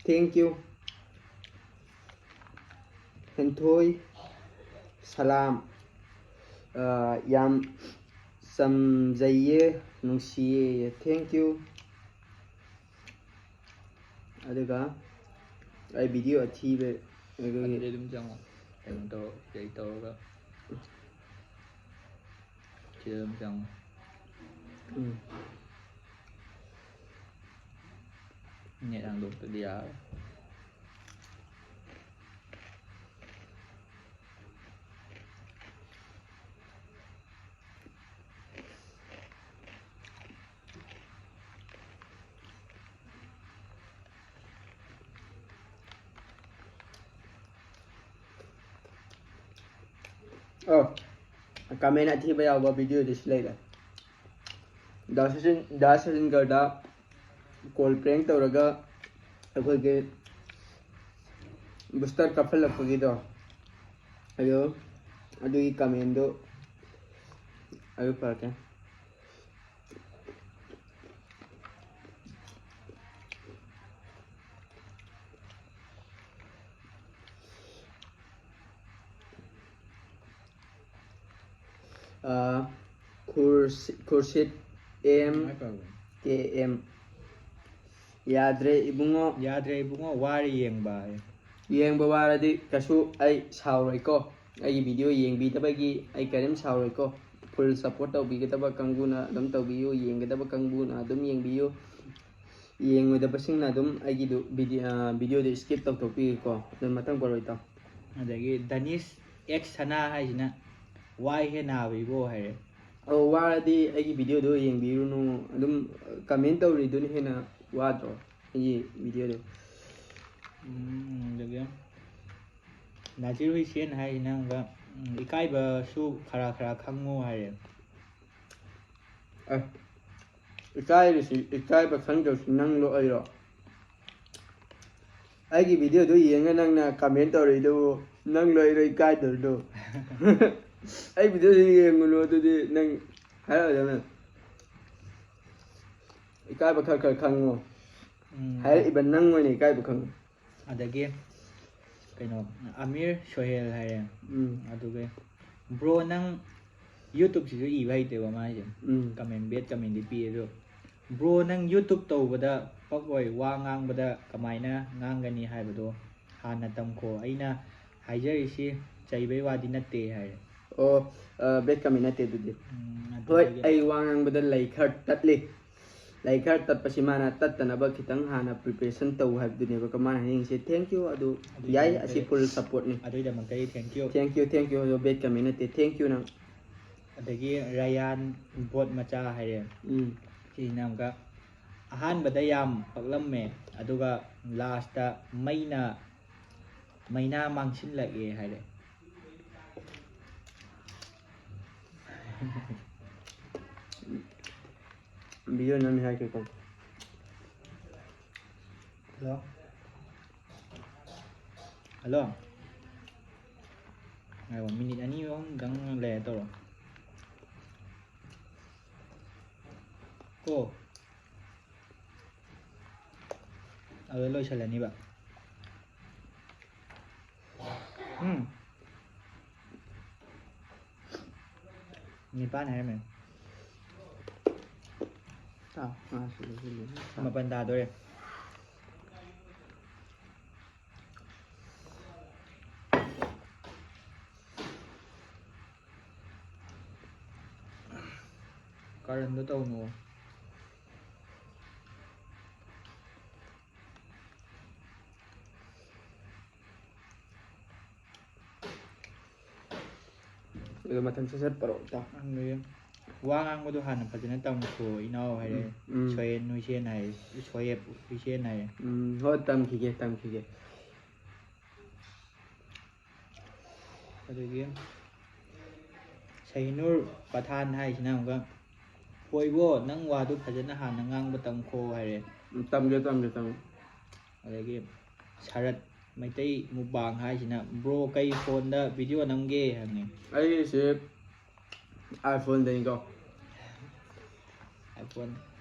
Thank you꯫ ꯍꯦꯟꯊꯣꯏ ꯁꯂꯥꯝ꯫ ꯑ, ꯌꯥꯝ ꯆꯝꯖꯩꯌꯦ, ꯅꯨꯡꯁꯤꯌꯦ꯫ Thank you꯫ ꯑꯗꯨꯒ ꯑꯩ ꯚꯤꯗꯤꯑꯣ ꯑꯊꯤꯕ ꯑꯗꯨꯗꯤ ꯑꯗꯨꯝ ꯆꯪꯉꯣ꯫ ꯀꯩꯅꯣ ꯇꯧꯔꯣ, ꯁꯤꯗꯩ ꯇꯧꯔꯒ ꯁꯤꯗ ꯑꯗꯨꯝ ꯆꯪꯉꯣ꯫ ꯎꯝ꯫ ꯅꯦꯠ ꯍꯥꯡꯗꯣꯛꯇꯗꯤ ꯌꯥꯔꯣꯏ꯫ ꯑꯣ, ꯀꯃꯦꯟ ꯑꯊꯤꯕ ꯌꯥꯎꯕ ꯚꯤꯗꯤꯑꯣꯗꯤ ꯁꯤ ꯂꯩꯔꯦ꯫ ꯗꯥ ꯁꯆꯤꯟ, ꯗꯥ ꯁꯆꯤꯟꯒꯔꯗ ꯀꯣꯜ ꯄ꯭ꯔꯦꯡ ꯇꯧꯔꯒ ꯑꯩꯈꯣꯏꯒꯤ ꯕꯨꯁꯇꯔ ꯀꯥꯞꯍꯜꯂꯛꯄꯒꯤꯗꯣ, ꯑꯗꯣ ꯑꯗꯨꯒꯤ ꯀꯃꯦꯟꯗꯣ ꯑꯗꯨ ꯄꯥꯔꯛꯀꯦ꯫ ꯈꯨꯔꯁꯤꯠ ꯑꯦꯝ ꯀꯦ ꯑꯦꯝ꯫ ꯌꯥꯗ꯭ꯔꯦ ꯏꯕꯨꯡꯉꯣ꯫ ꯌꯥꯗ꯭ꯔꯦ ꯏꯕꯨꯡꯉꯣ, ꯋꯥꯔꯦ ꯌꯦꯡꯕ꯫ ꯌꯦꯡꯕ ꯋꯥꯔꯗꯤ ꯀꯩꯁꯨ ꯑꯩ ꯁꯥꯎꯔꯣꯏꯀꯣ꯫ ꯑꯩꯒꯤ ꯚꯤꯗꯤꯑꯣ ꯌꯦꯡꯕꯤꯗꯕꯒꯤ ꯑꯩ ꯀꯔꯤꯝ ꯁꯥꯎꯔꯣꯏꯀꯣ꯫ ꯐꯨꯜ ꯁꯞꯄꯣꯔꯠ ꯇꯧꯕꯤꯒꯗꯕ ꯀꯥꯡꯕꯨꯅ ꯑꯗꯨꯝ ꯇꯧꯕꯤꯌꯨ, ꯌꯦꯡꯒꯗꯕ ꯀꯥꯡꯕꯨꯅ ꯑꯗꯨꯝ ꯌꯦꯡꯕꯤꯌꯨ꯫ ꯌꯦꯡꯉꯣꯏꯗꯕꯁꯤꯡꯅ ꯑꯗꯨꯝ ꯑꯩꯒꯤꯗꯨ ꯚꯤꯗꯤꯑꯣ, ꯚꯤꯗꯤꯑꯣꯗꯨ ꯁ꯭ꯀꯤꯞ ꯇꯧꯊꯣꯛꯄꯤꯒꯦꯀꯣ꯫ ꯑꯗꯨꯝ ꯃꯊꯪ ꯄꯣꯔꯣꯏ ꯇꯥꯎ꯫ ꯑꯗꯒꯤ ꯗꯅꯤꯁ ꯑꯦꯛꯁ ꯁꯅꯥ ꯍꯥꯏꯁꯤꯅ, "ꯋꯥꯏ ꯍꯦ ꯅꯥꯕ ꯏꯕꯣ" ꯍꯥꯏꯔꯦ꯫ ꯑꯣ, ꯋꯥꯔꯗꯤ ꯑꯩꯒꯤ ꯚꯤꯗꯤꯑꯣꯗꯣ ꯌꯦꯡꯕꯤꯔꯨꯅꯨ꯫ ꯑꯗꯨꯝ ꯀꯃꯦꯟ ꯇꯧꯔꯤꯗꯨꯅ ꯍꯦꯟꯅ ꯋꯥꯗ꯭ꯔꯣ ꯑꯩꯒꯤ ꯚꯤꯗꯤꯑꯣꯗꯣ? ꯎꯝ, ꯑꯗꯒꯤ ꯅꯥꯖꯤꯔ ꯍꯨꯏꯁꯦꯟ ꯍꯥꯏꯁꯤꯅ ꯑꯃꯨꯛꯀ, ꯎꯝ, "ꯏꯀꯥꯏꯕꯁꯨ ꯈꯔ ꯈꯔ ꯈꯪꯉꯨ" ꯍꯥꯏꯔꯦ꯫ ꯑꯦ, ꯏꯀꯥꯏꯔꯤꯁꯤ, ꯏꯀꯥꯏꯕ ꯈꯪꯗꯕꯁꯤ ꯅꯪꯂꯣ ꯑꯩꯔꯣ? ꯑꯩꯒꯤ ꯚꯤꯗꯤꯑꯣꯗꯨ ꯌꯦꯡꯉ ꯅꯪꯅ ꯀꯃꯦꯟ ꯇꯧꯔꯛꯏꯗꯨꯕꯨ ꯅꯪꯂꯣ ꯑꯩꯔꯣ ꯏꯀꯥꯏꯗꯧꯔꯤꯗꯣ? ꯑꯩ ꯚꯤꯗꯤꯑꯣꯁꯤ ꯌꯦꯡꯉꯨꯅꯨ ꯑꯗꯨꯗꯤ ꯅꯪ ꯍꯥꯏꯔꯛꯑꯣꯗꯅ꯫ ꯏꯀꯥꯏꯕ ꯈꯔ ꯈꯔ ꯈꯪꯉꯣ꯫ ꯎꯝ꯫ ꯍꯥꯏꯔꯛꯏꯕ ꯅꯪ ꯑꯣꯏꯅ ꯏꯀꯥꯏꯕ ꯈꯪꯉꯣ꯫ ꯑꯗꯒꯤ ꯀꯩꯅꯣ, ꯑꯃꯤꯔ ꯁꯣꯍꯦꯜ ꯍꯥꯏꯔꯦ꯫ ꯎꯝ꯫ ꯑꯗꯨꯒ, "ꯕ꯭ꯔꯣ, ꯅꯪ ꯌꯨꯇꯨꯞꯁꯤꯁꯨ ꯏꯕ ꯍꯩꯇꯦꯕ ꯃꯥꯏꯁꯦ꯫ ꯎꯝ꯫ ꯀꯃꯦꯟ, ꯕꯦꯠ ꯀꯃꯦꯟꯗꯤ ꯄꯤꯌꯦ ꯑꯗꯣ, ꯕ꯭ꯔꯣ, ꯅꯪ ꯌꯨꯇꯨꯞ ꯇꯧꯕꯗ ꯄꯛꯑꯣꯏ, ꯋꯥ ꯉꯥꯡꯕꯗ ꯀꯃꯥꯏꯅ ꯉꯥꯡꯒꯅꯤ ꯍꯥꯏꯕꯗꯣ ꯍꯥꯟꯅ ꯇꯝꯈꯣ꯫ ꯑꯩꯅ ꯍꯥꯏꯖꯔꯤꯁꯤ ꯆꯩꯕꯩ ꯋꯥꯗꯤ ꯅꯠꯇꯦ" ꯍꯥꯏꯔꯦ꯫ ꯑꯣ, ꯑ, ꯕꯦꯠ ꯀꯃꯦꯟ ꯅꯠꯇꯦ ꯑꯗꯨꯗꯤ꯫ ꯎꯝ, ꯍꯣꯏ, ꯑꯗꯨꯗꯒꯤ ꯑꯩ ꯋꯥ ꯉꯥꯡꯕꯗ ꯂꯩ ꯈꯔ ꯇꯠꯂꯤ꯫ ꯂꯩ ꯈꯔ ꯇꯠꯄꯁꯤ ꯃꯥꯅ ꯇꯠꯇꯅꯕ ꯈꯤꯇꯪ ꯍꯥꯟꯅ ꯄ꯭ꯔꯤꯄꯦꯔꯦꯁꯟ ꯇꯧ ꯍꯥꯏꯕꯗꯨꯅꯦꯕꯀꯣ ꯃꯥꯅ ꯍꯥꯏꯅꯤꯡꯉꯤꯁꯦ꯫ Thank you꯫ ꯑꯗꯨ ꯑꯗꯨꯒꯤꯗꯃꯛꯇꯗꯤ ꯌꯥꯏ, ꯑꯁꯤ ꯐꯨꯜ ꯁꯞꯄꯣꯔꯠꯅꯤ꯫ ꯑꯗꯨꯒꯤꯗꯃꯛꯇꯗꯤ thank you꯫ Thank you, thank you꯫ ꯑꯗꯣ ꯕꯦꯠ ꯀꯃꯦꯟ ꯅꯠꯇꯦ꯫ Thank you ꯅꯪ꯫ ꯑꯗꯒꯤ ꯔꯌꯥꯟ ꯕꯣꯠ ꯃꯆꯥ ꯍꯥꯏꯔꯦ꯫ ꯎꯝ꯫ ꯁꯤꯁꯤꯅ ꯑꯃꯨꯛꯀ, "ꯑꯍꯥꯟꯕꯗ ꯌꯥꯝ ꯄꯛꯂꯝꯃꯦ, ꯑꯗꯨꯒ ꯂꯥꯁꯇ ꯃꯩꯅ, ꯃꯩꯅꯥ ꯃꯥꯡꯁꯤꯜꯂꯛꯑꯦ" ꯍꯥꯏꯔꯦ꯫ ꯚꯤꯗꯤꯑꯣ ꯅꯝꯃꯤ ꯍꯥꯏꯒꯦꯀꯣ꯫ ꯍꯜꯂꯣ꯫ ꯍꯜꯂꯣ꯫ ꯉꯥꯏꯈꯣ, ꯃꯤꯅꯤꯠ ꯑꯅꯤ ꯑꯍꯨꯝꯗꯪ ꯂꯩꯔ ꯇꯧꯔꯣ꯫ ꯀꯣ꯫ ꯑꯗꯨꯗ ꯂꯣꯏꯁꯤꯜꯂꯅꯤꯕ꯫ ꯎꯝ꯫ ꯅꯤꯄꯥꯟ ꯍꯥꯏꯔꯝꯃꯦ꯫ ꯆꯥꯎ, ꯉꯥꯁꯨ ꯂꯩꯁꯤꯜꯂꯨ꯫ ꯃꯥꯄꯟ ꯇꯥꯗꯣꯔꯦ꯫ ꯀꯔꯟꯗꯣ ꯇꯧꯅꯨ꯫ ꯑꯗꯣ ꯃꯊꯪ ꯁꯠ ꯁꯠ ꯄꯔꯛꯑꯣ, ꯏꯇꯥꯎ꯫ ꯈꯪꯗꯦ꯫ ꯋꯥ ꯉꯥꯡꯕꯗꯣ ꯍꯥꯟꯅ ꯐꯖꯅ ꯇꯝꯈꯣ, ꯏꯅꯥꯎ ꯍꯥꯏꯔꯦ꯫ ꯎꯝ, ꯎꯝ꯫ ꯁꯣꯌꯦꯟ ꯍꯨꯏꯁꯦꯟ ꯍꯥꯏꯔꯦ, ꯁꯣꯌꯦꯞ ꯍꯨꯏꯁꯦꯟ ꯍꯥꯏꯔꯦ꯫ ꯎꯝ, ꯍꯣꯏ, ꯇꯝꯈꯤꯒꯦ, ꯇꯝꯈꯤꯒꯦ꯫ ꯑꯗꯒꯤ ꯁꯍꯤꯅꯨꯔ ꯄꯊꯥꯟ ꯍꯥꯏꯁꯤꯅ ꯑꯃꯨꯛꯀ, "ꯍꯣꯏꯕꯣ, ꯅꯪ ꯋꯥꯗꯨ ꯐꯖꯅ ꯍꯥꯟꯅ ꯉꯥꯡꯕ ꯇꯝꯈꯣ" ꯍꯥꯏꯔꯦ꯫ ꯎꯝ, ꯇꯝꯒꯦ, ꯇꯝꯒꯦ, ꯇꯝꯒꯦ꯫ ꯑꯗꯒꯤ ꯁꯔꯠ ꯃꯩꯇꯩ ꯃꯨꯛꯕꯥꯡ ꯍꯥꯏꯁꯤꯅ, "ꯕ꯭ꯔꯣ, ꯀꯩ ꯐꯣꯟꯗ ꯚꯤꯗꯤꯑꯣ ꯅꯝꯒꯦ?" ꯍꯪꯉꯦ꯫ ꯑꯩꯁꯦ iPhone-ꯗꯩꯅꯤꯀꯣ꯫ iPhone꯫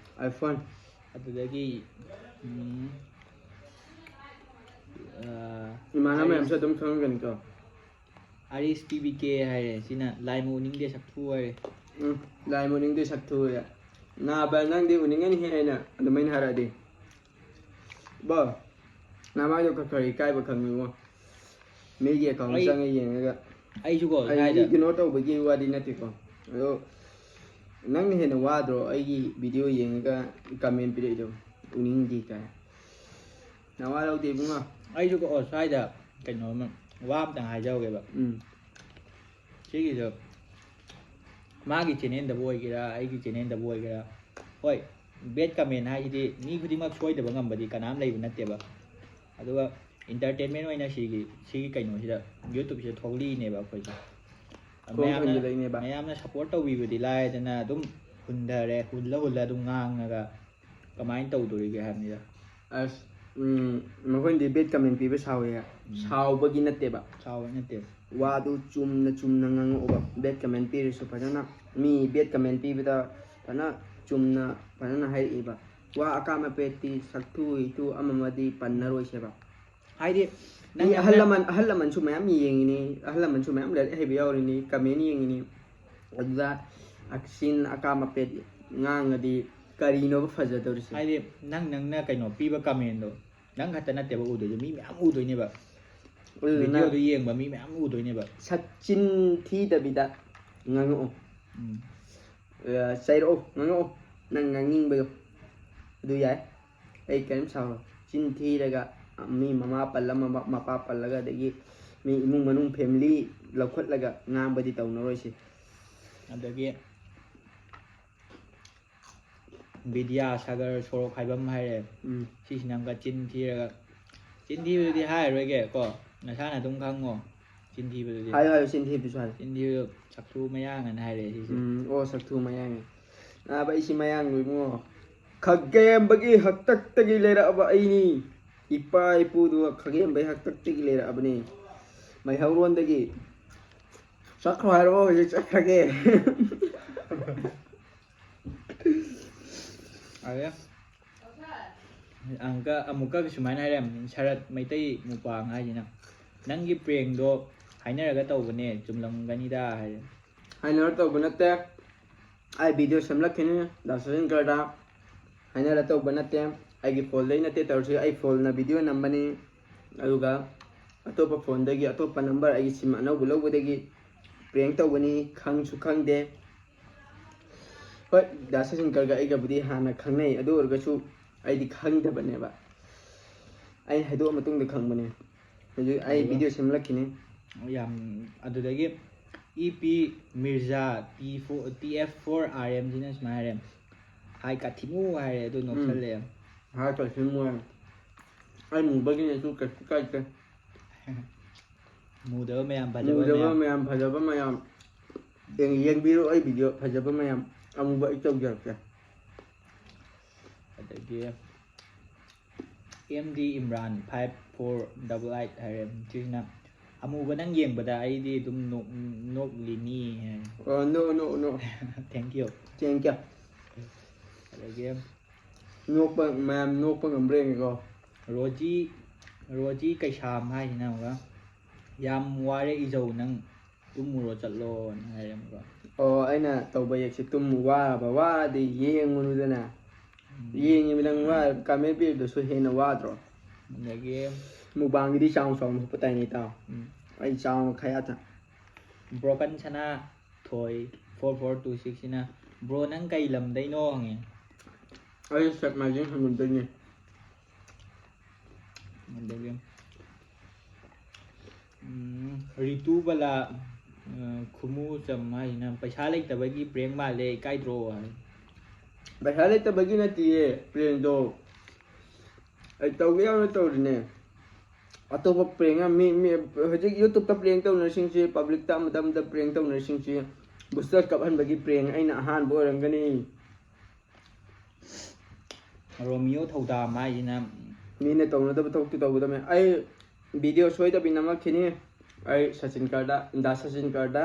iPhone꯫ ꯑꯗꯨꯗꯒꯤ, ꯎꯝ, ꯑ, ꯏꯃꯥꯟꯅꯕ ꯃꯌꯥꯝꯁꯨ ꯑꯗꯨꯝ ꯈꯪꯉꯝꯒꯅꯤꯀꯣ꯫ ꯑꯔꯤꯁ ꯄꯤ ꯕꯤ ꯀꯦ ꯍꯥꯏꯔꯦ꯫ ꯁꯤꯅ, "ꯂꯥꯏ ꯃꯨꯅꯤꯡꯗꯦ ꯁꯛꯊꯨ" ꯍꯥꯏꯔꯦ꯫ ꯎꯝ, ꯂꯥꯏ ꯃꯨꯅꯤꯡꯗꯦ ꯁꯛꯊꯨ ꯍꯥꯏꯔꯦ꯫ ꯅꯥꯕ ꯅꯪꯗꯤ ꯎꯅꯤꯡꯉꯅꯤꯍꯦ ꯑꯩꯅ ꯑꯗꯨꯃꯥꯏꯅ ꯍꯥꯏꯔꯛꯑꯗꯤ꯫ ꯕꯣ, ꯅꯃꯥꯏꯗꯣ ꯈꯔ ꯈꯔ ꯏꯀꯥꯏꯕ ꯈꯪꯉꯨꯉꯣ꯫ ꯃꯤꯒꯤ account ꯑꯩ, ꯆꯪꯉ ꯌꯦꯡꯉꯒ ꯑꯩꯁꯨꯀꯣ, ꯑꯩ ꯁ꯭ꯋꯥꯏꯗ ignore ꯇꯧꯕꯒꯤ ꯋꯥꯗꯤ ꯅꯠꯇꯦꯀꯣ꯫ ꯑꯗꯣ ꯅꯪꯅ ꯍꯦꯟꯅ ꯋꯥꯗ꯭ꯔꯣ ꯑꯩꯒꯤ video ꯌꯦꯡꯉꯒ comment ꯄꯤꯔꯛꯏꯗꯣ? "ꯎꯅꯤꯡꯗꯦ" ꯀꯥꯏ꯫ ꯅꯋꯥ ꯂꯧꯗꯦ ꯏꯕꯨꯡꯉꯣ꯫ ꯑꯩꯁꯨꯀꯣ, ꯁ꯭ꯋꯥꯏꯗ ꯀꯩꯅꯣꯝꯃ, ꯋꯥ ꯑꯝꯇꯪ ꯍꯥꯏꯖꯍꯧꯒꯦꯕ꯫ ꯎꯝ꯫ ꯁꯤꯒꯤꯁꯨ ꯃꯥꯒꯤ channel-ꯗꯕꯨ ꯑꯣꯏꯒꯦꯔꯥ, ꯑꯩꯒꯤ channel-ꯗꯕꯨ ꯑꯣꯏꯒꯦꯔꯥ, ꯍꯣꯏ, bad comment ꯍꯥꯏꯁꯤꯗꯤ ꯃꯤ ꯈꯨꯗꯤꯡꯃꯛ ꯁꯣꯏꯗꯕ ꯉꯝꯕꯗꯤ ꯀꯅꯥꯝ ꯂꯩꯕ ꯅꯠꯇꯦꯕ꯫ ꯑꯗꯨꯒ entertainment ꯑꯣꯏꯅ ꯁꯤꯒꯤ, ꯁꯤꯒꯤ ꯀꯩꯅꯣꯁꯤꯗ, YouTube-ꯁꯤꯗ ꯊꯣꯛꯂꯛꯏꯅꯦꯕ ꯑꯩꯈꯣꯏꯁꯦ꯫ ꯈꯣꯡ ꯃꯌꯥꯝꯅ, ꯊꯥꯡꯖꯤꯜꯂꯛꯏꯅꯦꯕ꯫ ꯃꯌꯥꯝꯅ support ꯇꯧꯕꯤꯕꯗꯤ ꯂꯥꯏꯗꯅ ꯑꯗꯨꯝ ꯍꯨꯟꯊꯔꯦ, ꯍꯨꯜꯂ ꯍꯨꯜꯂ ꯑꯗꯨꯝ ꯉꯥꯡꯉꯒ ꯀꯃꯥꯏꯅ ꯇꯧꯗꯣꯔꯤꯒꯦ ꯍꯥꯏꯕꯅꯤꯗ꯫ ꯑꯁ, ꯎꯝ, ꯃꯈꯣꯏꯅꯗꯤ bad comment ꯄꯤꯕ ꯁꯥꯎꯋꯦ꯫ ꯁꯥꯎꯕꯒꯤ ꯅꯠꯇꯦꯕ꯫ ꯁꯥꯎꯕ ꯅꯠꯇꯦ꯫ ꯋꯥꯗꯨ ꯆꯨꯝꯅ ꯆꯨꯝꯅ ꯉꯥꯡꯉꯛꯑꯣꯕ꯫ Bad comment ꯄꯤꯔꯁꯨ ꯐꯖꯅ, ꯃꯤ bad comment ꯄꯤꯕꯗ ꯐꯖꯅ ꯆꯨꯝꯅ ꯐꯖꯅ ꯍꯥꯏꯔꯛꯏꯕ꯫ ꯋꯥ ꯑꯀꯥꯝ ꯑꯄꯦꯠꯇꯤ ꯁꯛꯊꯨ ꯍꯨꯏꯊꯨ ꯑꯃꯃꯗꯤ ꯄꯟꯅꯔꯣꯏꯁꯦꯕ꯫ ꯍꯥꯏꯗꯤ ꯃꯤ ꯅꯪ ꯑꯍꯜ ꯅꯪ ꯂꯃꯟ, ꯑꯍꯜ ꯂꯃꯟꯁꯨ ꯃꯌꯥꯝ ꯌꯦꯡꯉꯤꯅꯤ, ꯑꯍꯜ ꯂꯃꯟꯁꯨ ꯃꯌꯥꯝ ꯂꯥꯏꯔꯤꯛ ꯍꯩꯕ ꯌꯥꯎꯔꯤꯅꯤ, comment ꯌꯦꯡꯉꯤꯅꯤ꯫ ꯑꯗꯨꯗ ꯑꯆꯤꯟ ꯑꯀꯥꯝ ꯑꯄꯦꯠ ꯉꯥꯡꯉꯗꯤ ꯀꯔꯤꯅꯣꯕ ꯐꯖꯗꯧꯔꯤꯁꯦ? ꯍꯥꯏꯗꯤ ꯅꯪ ꯅꯪꯅ ꯀꯩꯅꯣ ꯄꯤꯕ commentꯗꯣ ꯅꯪ ꯈꯛꯇ ꯅꯠꯇꯦꯕ ꯎꯗꯣꯏꯁꯦ, ꯃꯤ ꯃꯌꯥꯝ ꯎꯗꯣꯏꯅꯦꯕ꯫ ꯑꯗꯨꯗꯨꯅ videoꯗꯣ ꯌꯦꯡꯕ ꯃꯤ ꯃꯌꯥꯝ ꯎꯗꯣꯏꯅꯦꯕ꯫ ꯁꯛꯆꯤꯟ ꯊꯤꯗꯕꯤꯗ ꯉꯥꯡꯉꯛꯑꯣ꯫ ꯎꯝ꯫ ꯑ, ꯆꯩꯔꯛꯑꯣ, ꯉꯥꯡꯉꯛꯑꯣ꯫ ꯅꯪ ꯉꯥꯡꯅꯤꯡꯕꯗꯣ ꯑꯗꯨ ꯌꯥꯏ꯫ ꯑꯩ ꯀꯔꯤꯝ ꯁꯥꯎꯔꯣꯏ꯫ ꯆꯤꯟ ꯊꯤꯔꯒ ꯃꯤ ꯃꯃꯥ ꯄꯜꯂ, ꯃꯃꯥ-, ꯃꯄꯥ ꯄꯜꯂꯒ, ꯑꯗꯒꯤ ꯃꯤ ꯏꯃꯨꯡ ꯃꯅꯨꯡ family ꯂꯧꯈꯠꯂꯒ ꯉꯥꯡꯕꯗꯤ ꯇꯧꯅꯔꯣꯏꯁꯦ꯫ ꯑꯗꯒꯤ ꯕꯤꯗ꯭ꯌꯥꯁꯥꯒꯔ ꯁꯣꯔꯣꯛ ꯍꯥꯏꯕ ꯑꯃ ꯍꯥꯏꯔꯦ꯫ ꯎꯝ꯫ ꯁꯤꯁꯤꯅ ꯑꯃꯨꯛꯀ ꯆꯤꯟ ꯊꯤꯔꯒ, ꯆꯤꯟ ꯊꯤꯕꯗꯨꯗꯤ ꯍꯥꯏꯔꯔꯣꯏꯒꯦ ꯀꯣ, ꯅꯁꯥꯅ ꯑꯗꯨꯝ ꯈꯪꯉꯣ꯫ ꯆꯤꯟ ꯊꯤꯕꯗꯨꯗꯤ꯫ ꯍꯥꯏꯌꯨ, ꯍꯥꯏꯌꯨ, ꯆꯤꯟ ꯊꯤꯕꯗꯨꯁꯨ ꯍꯥꯏꯌꯨ꯫ ꯆꯤꯟ ꯊꯤꯕꯗꯣ ꯁꯛꯊꯨ ꯃꯌꯥꯡ ꯑꯅ ꯍꯥꯏꯔꯛꯑꯦ ꯁꯤꯁꯦ꯫ ꯎꯝ, ꯑꯣ, ꯁꯛꯊꯨ ꯃꯌꯥꯡ꯫ ꯅꯥꯕ, ꯑꯩꯁꯤ ꯃꯌꯥꯡꯂꯣ ꯏꯕꯨꯡꯉꯣ? ꯈꯥꯒꯦꯝꯕꯒꯤ ꯍꯥꯛꯇꯛꯇꯒꯤ ꯂꯩꯔꯛꯑꯕ ꯑꯩꯅꯤ꯫ ꯏꯄꯥ ꯏꯄꯨꯗꯨ ꯈꯥꯒꯦꯝꯕꯒꯤ ꯍꯥꯛꯇꯛꯇꯒꯤ ꯂꯩꯔꯛꯑꯕꯅꯤ꯫ ꯃꯩꯍꯧꯔꯣꯟꯗꯒꯤ꯫ ꯆꯠꯈ꯭ꯔꯣ ꯍꯥꯏꯔꯛꯑꯣ, ꯍꯧꯖꯤꯛ ꯆꯠꯈ꯭ꯔꯒꯦ꯫ ꯑꯗꯩ ꯑꯃꯨꯛꯀ, ꯑꯃꯨꯛꯀ ꯁꯨꯃꯥꯏꯅ ꯍꯥꯏꯔꯦ, ꯁꯔꯠ ꯃꯩꯇꯩ ꯃꯨꯛꯕꯥꯡ ꯍꯥꯏꯁꯤꯅ, "ꯅꯪꯒꯤ prankꯗꯣ ꯍꯥꯏꯅꯔꯒ ꯇꯧꯕꯅꯦ, ꯆꯨꯝꯂꯝꯒꯅꯤꯗ" ꯍꯥꯏꯔꯦ꯫ ꯍꯥꯏꯅꯔ ꯇꯧꯕ ꯅꯠꯇꯦ, ꯑꯩ video ꯁꯦꯝꯂꯛꯈꯤꯅꯤ ꯗꯥ ꯁꯆꯤꯟ ꯀꯔꯗ꯫ ꯍꯥꯏꯅꯔ ꯇꯧꯕ ꯅꯠꯇꯦ, ꯑꯩꯒꯤ phoneꯗꯩ ꯅꯠꯇꯦ ꯇꯧꯔꯤꯁꯤ, ꯑꯩ phoneꯅ video ꯅꯝꯕꯅꯤ, ꯑꯗꯨꯒ ꯑꯇꯣꯞꯄ phoneꯗꯒꯤ ꯑꯇꯣꯞꯄ number, ꯑꯩꯒꯤ SIM ꯑꯅꯧꯕ ꯂꯧꯕꯗꯒꯤ prank ꯇꯧꯕꯅꯤ, ꯈꯪꯁꯨ ꯈꯪꯗꯦ꯫ ꯍꯣꯏ, ꯗꯥ ꯁꯆꯤꯟ ꯀꯔꯒ ꯑꯩꯒꯕꯨꯗꯤ ꯍꯥꯟꯅ ꯈꯪꯅꯩ, ꯑꯗꯨ ꯑꯣꯏꯔꯒꯁꯨ ꯑꯩꯗꯤ ꯈꯪꯗꯕꯅꯦꯕ꯫ ꯑꯩ ꯍꯥꯏꯗꯣꯛꯑ ꯃꯇꯨꯡꯗ ꯈꯪꯕꯅꯦ꯫ ꯍꯧꯖꯤꯛ ꯑꯩ ꯑꯗꯨꯒ video ꯁꯦꯝꯂꯛꯈꯤꯅꯤ꯫ ꯌꯥꯝ, ꯑꯗꯨꯗꯒꯤ E P Mirza P four, P F four R ꯑꯦꯝꯁꯤꯅ ꯁꯨꯃꯥꯏꯅ ꯍꯥꯏꯔꯦ, "ꯍꯥꯏ ꯀꯥꯊꯤꯃꯨ" ꯍꯥꯏꯔꯦ, ꯑꯗꯨ ꯎꯝ꯫ ꯅꯣꯛꯁꯜꯂꯛꯑꯦ꯫ ꯍꯥꯏ ꯀꯥꯊꯤꯃꯨ ꯍꯥꯏꯔꯦ꯫ ꯑꯩ ꯃꯨꯕꯒꯤꯅꯦ, ꯑꯗꯨ ꯀꯩꯁꯨ ꯀꯥꯏꯗꯦ꯫ ꯃꯨꯗꯕ ꯃꯌꯥꯝ, ꯐꯖꯕ ꯃꯨꯗꯕ ꯃꯌꯥꯝ꯫ ꯃꯌꯥꯝ, ꯐꯖꯕ ꯃꯌꯥꯝ꯫ ꯌꯦꯡ-, ꯌꯦꯡꯕꯤꯔꯣ ꯑꯩ video, ꯐꯖꯕ ꯃꯌꯥꯝ꯫ ꯑꯃꯨꯕ ꯑꯩ ꯇꯧꯖꯔꯛꯀꯦ꯫ ꯑꯗꯒꯤ M D Imran five four double eight ꯍꯥꯏꯔꯦ꯫ ꯁꯤꯁꯤꯅ, "ꯑꯃꯨꯕ ꯅꯪ ꯌꯦꯡꯕꯗ ꯑꯩꯗꯤ ꯑꯗꯨꯝ ꯅꯣꯛ-, ꯅꯣꯛꯂꯤꯅꯤ" ꯍꯥꯏ꯫ ꯑꯣ, no, no, no. Thank you. Thank you. ꯑꯗꯒꯤ ꯅꯣꯛꯄ, ꯃꯌꯥꯝ ꯅꯣꯛꯄ ꯉꯝꯕ꯭ꯔꯥ ꯌꯦꯡꯒꯦꯀꯣ꯫ ꯔꯣꯖꯤ, ꯔꯣꯖꯤ ꯀꯩꯁꯥꯝ ꯍꯥꯏꯁꯤꯅ ꯑꯃꯨꯛꯀ, "ꯌꯥꯝ ꯋꯥꯔꯦ ꯏꯖꯧ, ꯅꯪ ꯇꯨꯝꯃꯨꯔꯣ ꯆꯠꯂꯣꯅ" ꯍꯥꯏꯔꯦ ꯑꯃꯨꯛꯀ꯫ ꯑꯣ, ꯑꯩꯅ ꯇꯧꯕ ꯌꯦꯛꯁꯦ ꯇꯨꯝ ꯋꯥꯔꯕ, ꯋꯥꯔꯗꯤ ꯌꯦꯡꯉꯨꯅꯨꯗꯅ꯫ ꯌꯦꯡꯉꯤꯕ ꯅꯪ ꯋꯥ-, comment ꯄꯤꯕꯗꯨꯁꯨ ꯍꯦꯟꯅ ꯋꯥꯗ꯭ꯔꯣ? ꯑꯗꯒꯤ ꯃꯨꯛꯕꯥꯡꯒꯤꯗꯤ ꯆꯥꯎꯅ ꯆꯥꯎꯅ ꯍꯨꯞꯄ ꯇꯥꯏꯅꯦ ꯏꯇꯥꯎ꯫ ꯎꯝ, ꯑꯩ ꯆꯥꯎꯅ ꯈꯌꯥꯠꯇ꯫ ꯕ꯭ꯔꯣꯀꯟ ꯁꯅꯥ ꯊꯣꯏ ꯐꯣꯔ ꯐꯣꯔ ꯇꯨ ꯁꯤꯛꯁꯁꯤꯅ, "ꯕ꯭ꯔꯣ ꯅꯪ ꯀꯩ ꯂꯝꯗꯩꯅꯣ?" ꯍꯪꯉꯦ꯫ ꯑꯩ ꯁꯦꯛꯃꯥꯏꯖꯤꯡ ꯍꯟꯗꯣꯏꯅꯦ꯫ ꯑꯗꯒꯤ ꯎꯝ, ꯔꯤꯇꯨ ꯕꯂꯥ, ꯑ, ꯈꯨꯃꯨ ꯆꯝ ꯍꯥꯏꯁꯤꯅ, "ꯄꯩꯁꯥ ꯂꯩꯇꯕꯒꯤ prank ꯃꯥꯜꯂꯦ, ꯏꯀꯥꯏꯗ꯭ꯔꯣ?" ꯍꯥꯏ꯫ ꯄꯩꯁꯥ ꯂꯩꯇꯕꯒꯤ ꯅꯠꯇꯤꯌꯦ, prankꯗꯣ ꯑꯩ ꯇꯧꯒꯦ ꯌꯥꯎꯅ ꯇꯧꯔꯤꯅꯦ꯫ ꯑꯇꯣꯞꯄ prank ꯑꯃ ꯃꯤ, ꯃꯤ ꯍꯧꯖꯤꯛ YouTubeꯇ prank ꯇꯧꯅꯔꯤꯁꯤꯡꯁꯤ, publicꯇ ꯑꯃꯗ ꯑꯃꯗ prank ꯇꯧꯅꯔꯤꯁꯤꯡꯁꯤ, booster ꯀꯥꯞꯍꯟꯕꯒꯤ prank ꯑꯩꯅ ꯑꯍꯥꯟꯕ ꯑꯣꯏꯔꯝꯒꯅꯤ꯫ ꯔꯣꯃꯤꯌꯣ ꯊꯧꯗꯥꯝ ꯍꯥꯏꯁꯤꯅ, ꯃꯤꯅ ꯇꯧꯅꯗꯕ ꯊꯕꯛꯇꯤ ꯇꯧꯒꯗꯕꯅꯤ꯫ ꯑꯩ video ꯁꯣꯏꯗꯕꯤ ꯅꯝꯃꯛꯈꯤꯅꯤ꯫ ꯑꯩ ꯁꯆꯤꯟ ꯀꯔꯗ, ꯗꯥ ꯁꯆꯤꯟ ꯀꯔꯗ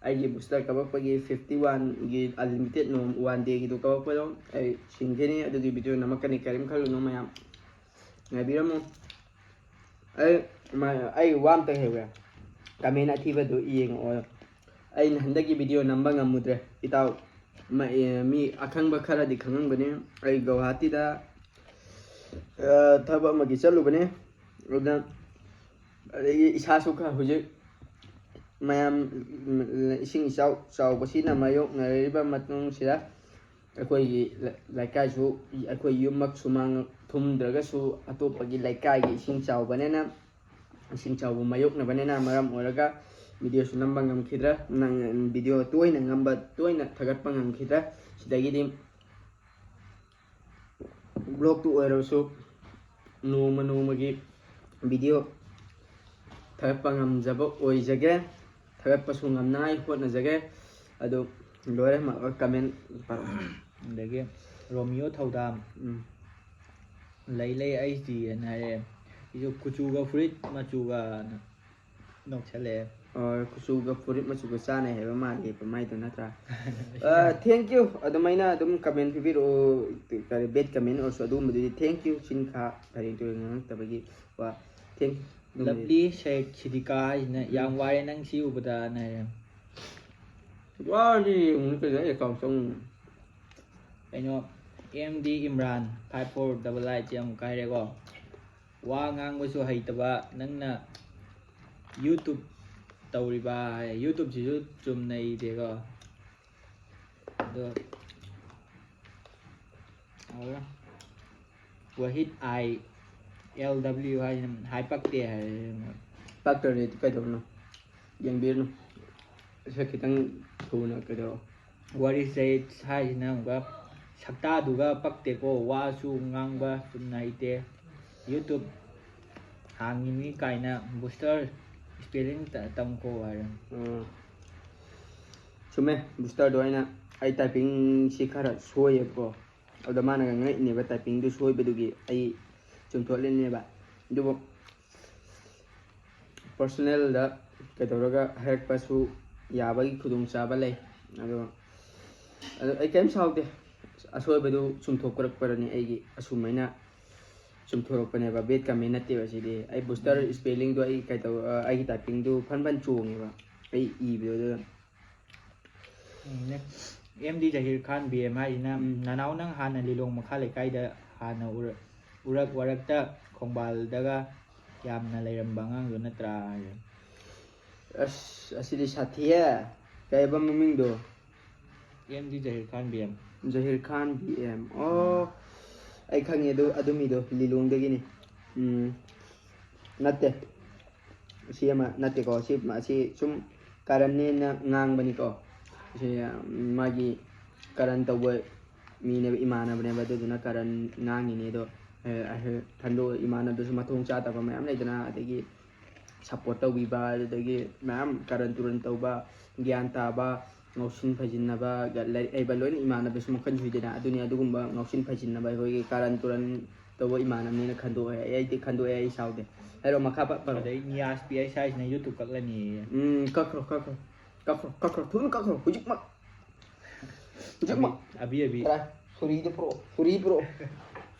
ꯑꯩꯒꯤ booster ꯀꯥꯞꯄꯛꯄꯒꯤ fifty oneꯒꯤ unlimited ꯅꯣꯡ one dayꯒꯤꯗꯣ ꯀꯥꯞꯄꯛꯄꯗꯣ ꯑꯩ ꯁꯤꯡꯈꯤꯅꯤ꯫ ꯑꯗꯨꯒꯤ video ꯅꯝꯃꯛꯀꯅꯤ, ꯀꯔꯤꯝ ꯈꯜꯂꯨꯅꯨ ꯃꯌꯥꯝ꯫ ꯉꯥꯏꯕꯤꯔꯝꯃꯨ꯫ ꯑꯩ, ꯃ-, ꯑꯩ ꯋꯥ ꯑꯝꯇ ꯍꯥꯏꯍꯧꯒꯦ꯫ Comment ꯑꯊꯤꯕꯗꯨ ꯌꯦꯡꯉꯛꯑꯣ꯫ ꯑꯩꯅ ꯍꯟꯗꯛꯀꯤ video ꯅꯝꯕ ꯉꯝꯃꯨꯗ꯭ꯔꯦ, ꯏꯇꯥꯎ꯫ ꯃ-, ꯑꯦ, ꯃꯤ ꯑꯈꯪꯕ ꯈꯔꯗꯤ ꯈꯪꯉꯝꯒꯅꯤ꯫ ꯑꯩ ꯒꯧꯍꯥꯇꯤꯗ, ꯑ, ꯊꯕꯛ ꯑꯃꯒꯤ ꯆꯠꯂꯨꯕꯅꯦ꯫ ꯑꯗꯨꯗ, ꯑꯗꯒꯤ ꯏꯁꯥꯁꯨ ꯈꯔ ꯍꯧꯖꯤꯛ ꯃꯌꯥꯝ, ꯎꯝ, ꯏꯁꯤꯡ ꯏꯆꯥꯎ ꯆꯥꯎꯕꯁꯤꯅ ꯃꯥꯌꯣꯛꯅꯔꯤꯕ ꯃꯇꯨꯡꯁꯤꯗ ꯑꯩꯈꯣꯏꯒꯤ ꯂ-, ꯂꯩꯀꯥꯏꯁꯨ, ꯑꯩꯈꯣꯏ ꯌꯨꯝꯃꯛ ꯁꯨꯃꯥꯡ ꯊꯨꯝꯗ꯭ꯔꯒꯁꯨ ꯑꯇꯣꯞꯄꯒꯤ ꯂꯩꯀꯥꯏꯒꯤ ꯏꯁꯤꯡ ꯆꯥꯎꯕꯅꯤꯅ, ꯏꯁꯤꯡ ꯆꯥꯎꯕ ꯃꯥꯌꯣꯛꯅꯕꯅꯤꯅ ꯃꯔꯝ ꯑꯣꯏꯔꯒ videoꯁꯨ ꯅꯝꯕ ꯉꯝꯈꯤꯗ꯭ꯔꯦ꯫ ꯅꯪ video ꯇꯣꯏꯅ ꯉꯝꯕ, ꯇꯣꯏꯅ ꯊꯥꯒꯠꯄ ꯉꯝꯈꯤꯗ꯭ꯔꯦ꯫ ꯁꯤꯗꯒꯤꯗꯤ vlogꯇꯨ ꯑꯣꯏꯔꯕꯁꯨ ꯅꯣꯡꯃ ꯅꯣꯡꯃꯒꯤ video ꯊꯥꯒꯠꯄ ꯉꯝꯖꯕ ꯑꯣꯏꯖꯒꯦ, ꯊꯥꯒꯠꯄꯁꯨ ꯉꯝꯅꯉꯥꯏ ꯍꯣꯠꯅꯖꯒꯦ꯫ ꯑꯗꯨ ꯂꯣꯏꯔꯦ, ꯃ-, comment ꯄꯥꯔꯛꯑꯣ꯫ ꯑꯗꯒꯤ ꯔꯣꯃꯤꯌꯣ ꯊꯧꯗꯥꯝ, ꯎꯝ꯫ ꯂꯩ ꯂꯩ ꯑꯩꯁ ꯗꯤ ꯑꯦꯅ ꯍꯥꯏꯔꯦ꯫ ꯑꯩꯁꯨ ꯀꯨꯆꯨꯒ ꯐꯨꯔꯤꯠ ꯃꯆꯨꯒ ꯅꯣꯛꯁꯜꯂꯛꯑꯦ꯫ ꯑꯣ, ꯀꯨꯆꯨꯒ ꯐꯨꯔꯤꯠ ꯃꯆꯨꯒ ꯆꯥꯟꯅꯩ ꯍꯥꯏꯕ ꯃꯥꯜꯂꯦ ꯃꯥꯏꯗꯣ, ꯅꯠꯇ꯭ꯔꯥ? Thank you. ꯑꯗꯨꯃꯥꯏꯅ ꯑꯗꯨꯝ ꯀꯃꯦꯟ ꯄꯤꯕꯤꯔꯛꯑꯣ, ꯀꯔꯤ ꯕꯦꯠ ꯀꯃꯦꯟ ꯑꯣꯏꯔꯁꯨ ꯑꯗꯨꯒꯨꯝꯕꯗꯨꯗꯤ ꯊꯦꯡꯛ ꯌꯨ꯫ ꯆꯤꯟ ꯈꯥ ꯄꯔꯦꯡ ꯇꯨꯔꯦꯡ ꯉꯥꯡꯉꯛꯇꯕꯒꯤ ꯋꯥ꯫ Thank you. ꯂꯕꯂꯤ ꯁꯦꯛ ꯁꯤꯗꯤꯀꯥ ꯍꯥꯏꯁꯤꯅ ꯌꯥꯝ ꯋꯥꯔꯦ ꯅꯪ ꯁꯤ ꯎꯕꯗꯅ ꯍꯥꯏꯔꯦ꯫ ꯋꯥꯔꯗꯤ ꯌꯦꯡꯉꯨꯅꯦ ꯀꯩꯅꯣ, ꯑꯦꯀꯥꯎꯟ ꯆꯪꯉꯨ꯫ ꯀꯩꯅꯣ M D Imran five four double ꯑꯥꯏꯠꯁꯦ ꯑꯃꯨꯛ ꯍꯥꯏꯔꯦꯀꯣ꯫ ꯋꯥ ꯉꯥꯡꯕꯁꯨ ꯍꯩꯇꯕ ꯅꯪꯅ ꯌꯨꯇꯨꯞ ꯇꯧꯔꯤꯕ ꯍꯥꯏ꯫ ꯌꯨꯇꯨꯞꯁꯤꯁꯨ ꯆꯨꯝꯅ ꯏꯗꯦꯀꯣ꯫ ꯑꯗꯣ ꯋꯥꯍꯤꯗ ꯑꯥꯏ ꯑꯦꯜ ꯗꯕ꯭ꯂꯤꯎ ꯍꯥꯏꯁꯤꯅ ꯍꯥꯏ ꯄꯛꯇꯦ ꯍꯥꯏ꯫ ꯄꯛꯇ꯭ꯔꯗꯤ ꯀꯩꯗꯧꯅꯣ? ꯌꯦꯡꯕꯤꯔꯅꯨ꯫ ꯁꯛ ꯈꯤꯇꯪ ꯊꯨꯅ ꯀꯩꯗꯧꯔꯣ? ꯋꯥꯔꯤꯁꯦ ꯍꯥꯏꯁꯤꯅ ꯑꯃꯨꯛꯀ ꯁꯛꯇꯥꯗꯨꯒ ꯄꯛꯇꯦꯀꯣ, ꯋꯥꯁꯨ ꯉꯥꯡꯕ ꯆꯨꯝꯅ ꯍꯩꯇꯦ꯫ ꯌꯨꯇꯨꯞ ꯍꯥꯡꯉꯤꯅꯤ ꯀꯥꯏꯅ ꯕꯨꯁꯇꯔ ꯏꯁꯄꯦꯂꯤꯡ ꯇꯝꯈꯣ ꯍꯥꯏꯔꯦ꯫ ꯎꯝ꯫ ꯆꯨꯝꯃꯦ, ꯕꯨꯁꯇꯔꯗꯣ ꯑꯩꯅ, ꯑꯩ ꯇꯥꯏꯄꯤꯡꯁꯤ ꯈꯔ ꯁꯣꯏꯌꯦꯕꯀꯣ꯫ ꯑꯗꯣ ꯃꯥꯅꯒ ꯉꯛꯏꯅꯦꯕ, ꯇꯥꯏꯄꯤꯡꯗꯨ ꯁꯣꯏꯕꯗꯨꯒꯤ ꯑꯩ ꯆꯨꯝꯊꯣꯛꯍꯜꯂꯤꯅꯦꯕ꯫ ꯑꯗꯨꯕꯨ ꯄꯔꯁꯣꯅꯦꯜꯗ ꯀꯩꯗꯧꯔꯒ ꯍꯥꯏꯔꯛꯄꯁꯨ ꯌꯥꯕꯒꯤ ꯈꯨꯗꯣꯡꯆꯥꯕ ꯂꯩ꯫ ꯑꯗꯣ ꯑꯗꯣ ꯑꯩ ꯀꯔꯤꯝ ꯁꯥꯎꯗꯦ, ꯑꯁꯣꯏꯕꯗꯨ ꯆꯨꯝꯊꯣꯛꯄꯔꯛꯄꯗꯅꯤ ꯑꯩꯒꯤ꯫ ꯑꯁꯨꯃꯥꯏꯅ ꯆꯨꯝꯊꯣꯔꯛꯄꯅꯦꯕ, ꯕꯦꯠ ꯀꯃꯦꯟ ꯅꯠꯇꯦꯕ ꯁꯤꯗꯤ꯫ ꯑꯩ ꯕꯨꯁꯇꯔ ꯏꯁꯄꯦꯂꯤꯡꯗꯣ ꯑꯩ ꯀꯩꯗꯧ ꯑꯩꯒꯤ ꯇꯥꯏꯄꯤꯡꯗꯨ ꯐꯟ ꯐꯟ ꯆꯣꯡꯉꯦꯕ ꯑꯩ ꯏꯕꯗꯣ꯫ ꯑꯗꯨꯅ ꯑꯦꯝ ꯗꯤ ꯖꯍꯤꯔ ꯈꯥꯟ ꯕꯤ ꯑꯦꯝ ꯍꯥꯏꯁꯤꯅ, "ꯅꯅꯥꯎ ꯅꯪ ꯍꯥꯟꯅ ꯂꯤꯂꯣꯡ ꯃꯈꯥ ꯂꯩꯀꯥꯏꯗ ꯍꯥꯟꯅ ꯎꯔ-, ꯎꯔꯛ ꯋꯥꯔꯛꯇ ꯈꯣꯡꯕꯥꯜꯗꯒ ꯌꯥꯝꯅ ꯂꯩꯔꯝꯕ ꯑꯉꯥꯡꯗꯨ ꯅꯠꯇ꯭ꯔꯥ?" ꯍꯥꯏꯌꯦ꯫ ꯑꯁ, ꯑꯁꯤꯗꯤ ꯁꯥꯊꯤꯍꯦ꯫ ꯀꯩꯕ ꯃꯃꯤꯡꯗꯣ? ꯑꯦꯝ ꯗꯤ ꯖꯍꯤꯔ ꯈꯥꯟ ꯕꯤ ꯑꯦꯝ꯫ ꯖꯍꯤꯔ ꯈꯥꯟ ꯕꯤ ꯑꯦꯝ꯫ ꯑꯣ, ꯑꯩ ꯈꯪꯉꯦ ꯑꯗꯨ, ꯑꯗꯨ ꯃꯤꯗꯣ ꯂꯤꯂꯣꯡꯗꯒꯤꯅꯤ꯫ ꯎꯝ, ꯅꯠꯇꯦ꯫ ꯁꯤ ꯑꯃ ꯅꯠꯇꯦꯀꯣ꯫ ꯁꯤ, ꯑꯁꯤ ꯁꯨꯝ ꯀꯔꯟꯅꯦꯅ ꯉꯥꯡꯕꯅꯤꯀꯣ꯫ ꯁꯤ, ꯎꯝ, ꯃꯥꯒꯤ ꯀꯔꯟ ꯇꯧꯕ ꯃꯤꯅꯦꯕ, ꯏꯃꯥꯟꯅꯕꯅꯦꯕ꯫ ꯑꯗꯨꯗꯨꯅ ꯀꯔꯟ ꯉꯥꯡꯉꯤꯅꯦ꯫ ꯑꯗꯣ, ꯑꯦ, ꯑꯦ, ꯈꯟꯗꯣꯛ-, ꯏꯃꯥꯟꯅꯕꯗꯁꯨ ꯃꯊꯣꯡ ꯆꯥꯗꯕ ꯃꯌꯥꯝ ꯂꯩꯗꯅ, ꯑꯗꯒꯤ ꯁꯞꯄꯣꯔꯠ ꯇꯧꯕꯤꯕ, ꯑꯗꯨꯗꯒꯤ ꯃꯌꯥꯝ ꯀꯔꯟ ꯇꯨꯔꯟ ꯇꯧꯕ, ꯒ꯭ꯌꯥꯟ ꯇꯥꯕ, ꯉꯥꯎꯁꯤꯟ ꯐꯩꯖꯤꯟꯅꯕ, ꯂꯥꯏꯔꯤꯛ ꯍꯩꯕ ꯂꯣꯏꯅ ꯏꯃꯥꯟꯅꯕꯁꯨ ꯃꯈꯜ ꯁꯨꯏꯗꯅ꯫ ꯑꯗꯨꯅꯤ, ꯑꯗꯨꯒꯨꯝꯕ ꯉꯥꯎꯁꯤꯟ ꯐꯩꯖꯤꯟꯅꯕ, ꯑꯩꯈꯣꯏꯒꯤ ꯀꯥꯔꯟ ꯇꯨꯔꯟ ꯇꯧꯕ ꯏꯃꯥꯟꯅꯕꯅꯤꯅ ꯈꯟꯗꯣꯛꯑꯦ꯫ ꯑꯩꯗꯤ ꯈꯟꯗꯣꯛꯑꯦ, ꯑꯩ ꯁꯥꯎꯗꯦ꯫ ꯍꯥꯏꯔꯣ, ꯃꯈꯥ ꯄ-, ꯄꯥꯔꯣ꯫ ꯑꯗꯩ ꯅꯤꯌꯥꯁ ꯄꯤ ꯑꯩꯁ ꯍꯥꯏꯁꯤꯅ ꯌꯨꯇꯨꯕ ꯀꯛꯂꯅꯤꯌꯦ꯫ ꯎꯝ, ꯀꯛꯈ꯭ꯔꯣ, ꯀꯛꯈ꯭ꯔꯣ, ꯀꯛꯈ꯭ꯔꯣ, ꯀꯛꯈ꯭ꯔꯣ, ꯊꯨꯅ ꯀꯛꯈ꯭ꯔꯣ, ꯍꯧꯖꯤꯛꯃꯛ꯫ ꯍꯧꯖꯤꯛꯃꯛ꯫ ꯑꯕꯤ ꯑꯕꯤ꯫ ꯀꯔꯥꯏ? ꯁꯨꯔꯤꯗꯨ ꯄꯨꯔꯛꯑꯣ, ꯁꯨꯔꯤ ꯄꯨꯔꯛꯑꯣ,